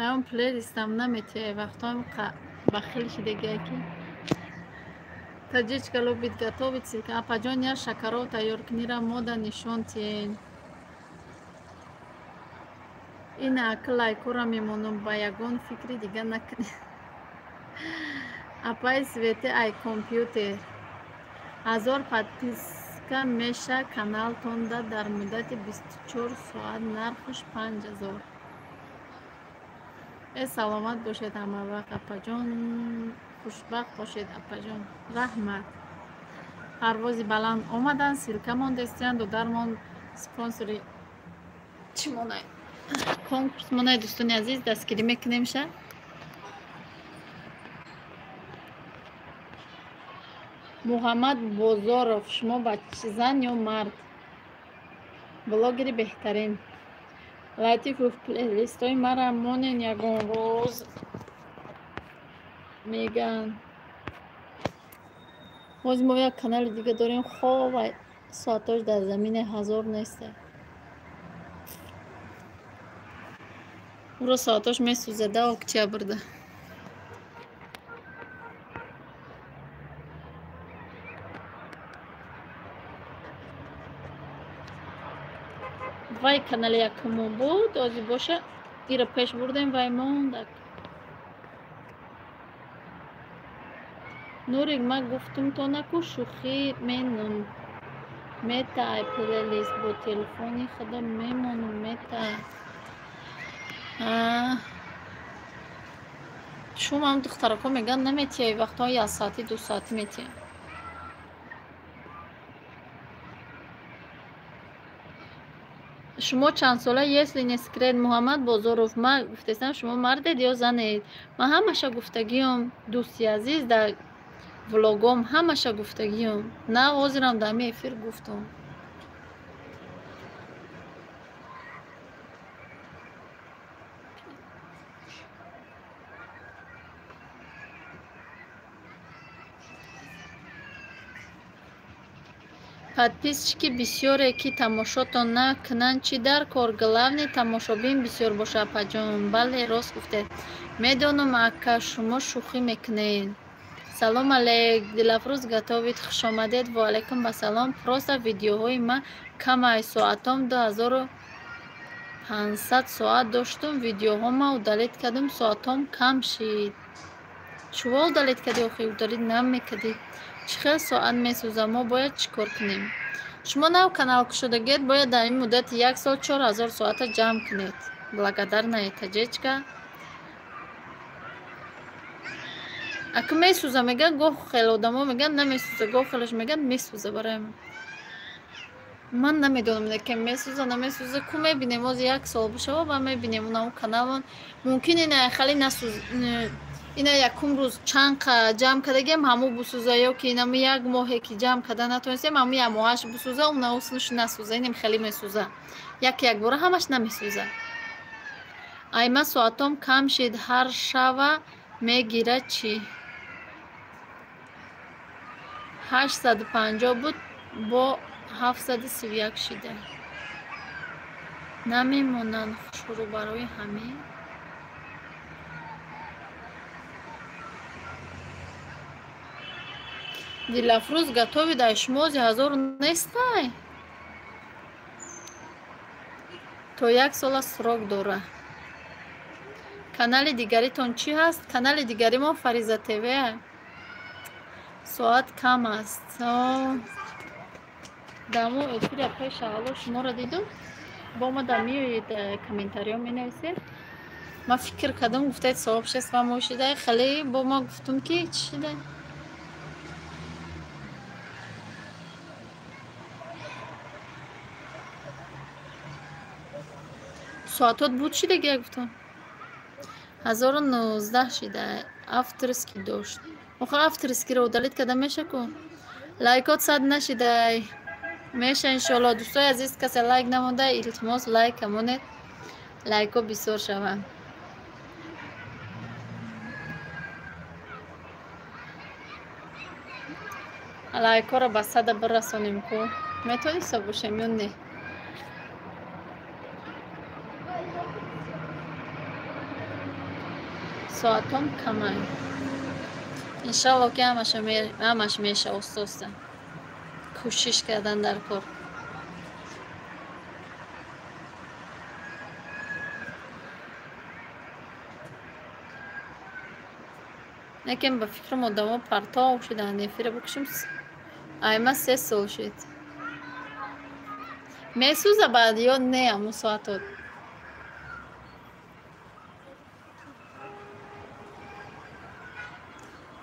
Ам плейлистам наметиҳад, вақтоам бахил шидагия ки. Таҷичка любит готовить. Апаҷон, я шакаров тайёркунира мода нишон тиен. Ина акл лайкора мемонам, ба ягон фикри дига накунед. Апай Свети ай компютер. 1000 подписка меша каналтонда дар муддати 24 соат, нархаш 5000. Э, саломат бошед ҳамавақт апаҷон, хушбахт бошед апаҷон. Раҳмат. Парвози баланд омадан, ссылка мондестиян, додармон спонсори чӣ монай? Конкурс монай, дӯстони азиз, дастгирӣ мекунем ша. Муҳаммад Бозоров, шумо зан ё мард? Блогери беҳтарин. Латифов, плейлистои мара монен ягон рӯз меган. Ҳозир мо як канали дига дорем, хоб соатош дар замине 1000 неста. Уро соатош месӯзада октябрда. Вай канали якумон буд, ози боша ира пеш бурдем, вай мондак. Нурик, ма гуфтум то наку шӯхӣ менум. Мета ай плейлист бо телефони худам мемонум мета. Шумам духтарако мегӯянд наметиҳай, вақтҳо як соати ду соатӣ метиҳай. Шумо чанд сола, если не секрет? Муҳаммад Бозоров, ма гуфтестам, шумо мардед ё занед? Ман ҳамаша гуфтагиём, дӯсти азиз, дар влогом ҳамаша гуфтагиём. На ҳозирам дар ҳамин эфир гуфтам. Подписчики бисёре ки тамошотон накунанд, чӣ дар кор? Главный тамошобин бисёр боша, апаҷон. Бале, рост гуфтед. Медонам, ака, шумо шӯхӣ мекунед. Салом алейк, Дилафрӯз готовит, хушомадед. Ва алайкум ассалом. Просто видеоҳои ман камай, соатом 2500 соат доштум, видеоҳома удалить кардум, соатом кам шид. Чува удалить кардӣ охи? Удалить намекардӣ. Чӣ хел соат месӯза, мо бояд чӣ кор кунем? Шумо нав канал кушодагед, бояд дар ин муддати як сол 4000 соата ҷамъ кунед. Благодарная таҷечка. Ака месӯза мегӯянд, гоҳ хеле одамо мегӯянд намесӯза, гоҳ хелеш мегӯянд месӯза. Барои ман ман намедонам, ки месӯза намесӯза. Ку мебинем, оз як сол бишава ва мебинем унау каналмон мумкин ина хеле насӯз, ина якум рӯз чанд ҷамъ кардагиам ҳаму бусӯза, ё ки инаму як моҳе ки ҷамъ карда натонистем, ҳаму як моҳаш бусӯза, унаусనుш насӯза. Инем хеле месӯза, як якбора ҳамаш намесӯза. Айма соатом кам шид, ҳар шава мегира чӣ? 850 буд, бо 731 шида. Намемонанд хушрӯ барои ҳамин. Дилафрӯз готови дар шумо ози ҳазор нестай? То як сола срок дора. Канали дигаритон чӣ ҳаст? Канали дигаримон Фариза ТВ. Соат кам аст. Дамо эфира пеш аввало шуморо дидум. Бо ма дар меоед комментариё менависед. Ман фикр кардам, гуфтаед сообщество мо шида, хеле бо ма гуфтум ки чӣ шида? Соатот буд шидаги гуфтам. 1019 шида. Авторский дошт. Охо авторскиро удалить карда меша ку? Лайкот сад нашидай. Меша иншоалло. Дӯстои азиз, касе лайк намонда, илтимос лайк монед. Лайко бисёр шаванд. Лайкҳоро ба сада бирасонем ку. Метавониста бошем ё не? Соатом камай. Иншалло ки ҳамаш меша оста-оста. Кӯшиш кардан дар кор. Лекин ба фикрам одамо партов шуданд. Эфира бикушем. Айма 3 сол шуд. Месӯза баъд ё не ҳамун соатот?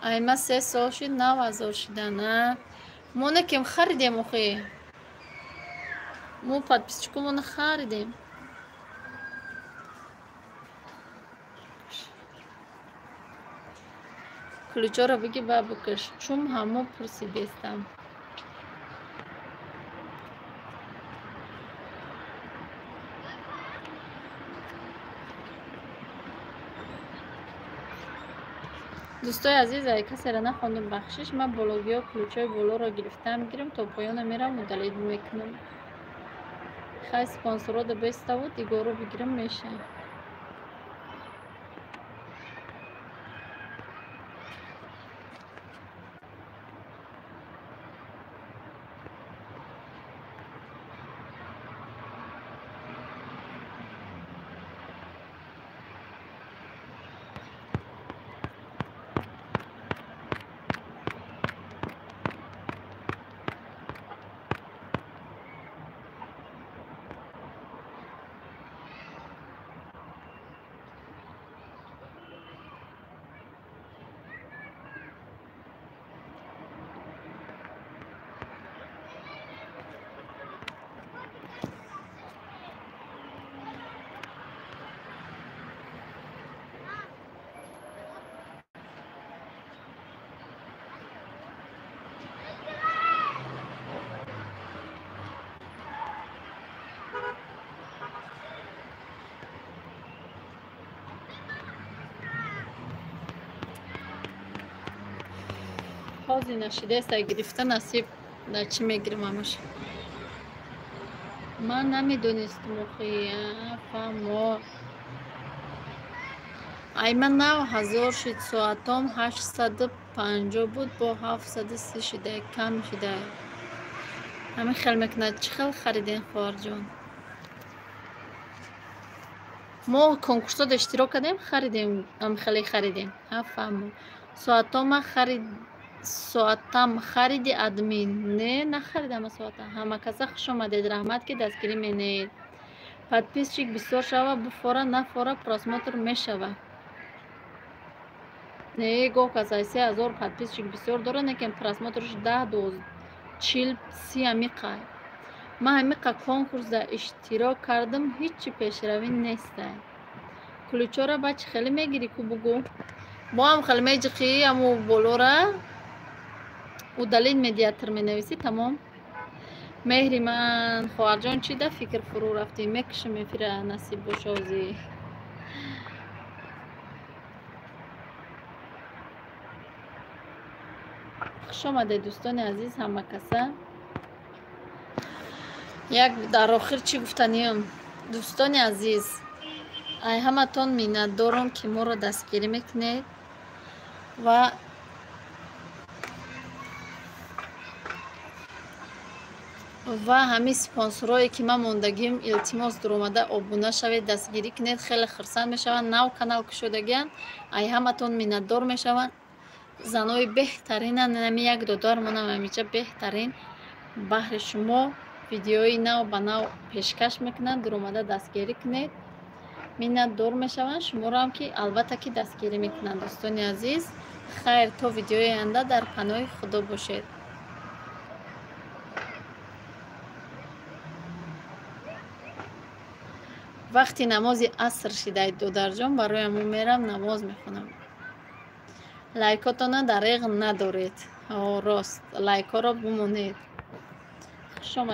Айма 3 сол шуд, 9000 шуда, на? Мо некем харидем охи. Мо подписчикумона харидем. Ключоро биги ба бикаш. Чум ҳамо пурсидестам. Дӯстои азиз, ай касеро нахондум, бахшиш. Ман бологиҳо ключҳои болоро гирифтам, мегирам, то поёна мерам, удалить мекунам. Хай спонсородо беставу дигоро бигирам меша. Ҳозир нашидаеста гирифта, насиб дар чӣ мегирим ҳамаш. Ман намедонистам охи, фаҳмо. Ай ман нав 1000 шид, соатом 850 буд, бо 730 шида, кам шида. Ҳамин хел мекунад. Чӣ хел харидем, хоҳарҷон? Мо конкурсода иштирок кардем, харидем, ҳам хеле харидем. Ҳа, фаҳмо. Соатома харид, соатам хариди админ? Не, нахаридам соата. Ҳама каса хуш омадед, раҳмат, ки дастгирӣ менеед. Подписчик бисёр шава, буфора нафора просмотр мешава. Не, гоҳ кас ай 3000 подписчик бисёр дора, лекин просмотрш 10, 12, 40, 30 ҳамиқа. Ман ҳамиқа конкурсда иштирок кардам, ҳичи пешравӣ нестай. Ключора ба чӣ хеле мегирӣ ку, бугӯ? Бо ҳам хеле меҷиқӣ, ҳаму болора удалить медиатор менависӣ, тамом. Меҳри ман, хоҳарҷон, чӣ да фикр фурӯ рафтӣ? Мекушам эфира, насиб боша озӣ. Хуш омадед, дӯстони азиз, ҳама каса. Як дар охир чӣ гуфтаниям? Дӯстони азиз, ай ҳаматон миннатдорам, ки моро дастгирӣ мекунед ва ҳамин спонсорое, ки ман мондагим, илтимос, дуромада обуна шавед, дастгирӣ кунед, хеле хурсанд мешаванд. Нав канал кушодагианд, ай ҳаматон миннатдор мешаванд. Занои беҳтаринанд, нами як додармонам ҳамиҷа беҳтарин баҳри шумо видеои нав ба нав пешкаш мекунанд. Дуромада дастгирӣ кунед, миннатдор мешаванд. Шуморо ҳам ки албатта ки дастгирӣ мекунанд. Дӯстони азиз, хайр, то видеои оянда дар паноҳи Худо бошед. Вақти намози аср шидай, додарҷон, барои ҳамон мерам намоз мехонам. Лайкотона дареғ надоред. Рост, лайкҳоро бумонед. Хуш омадед.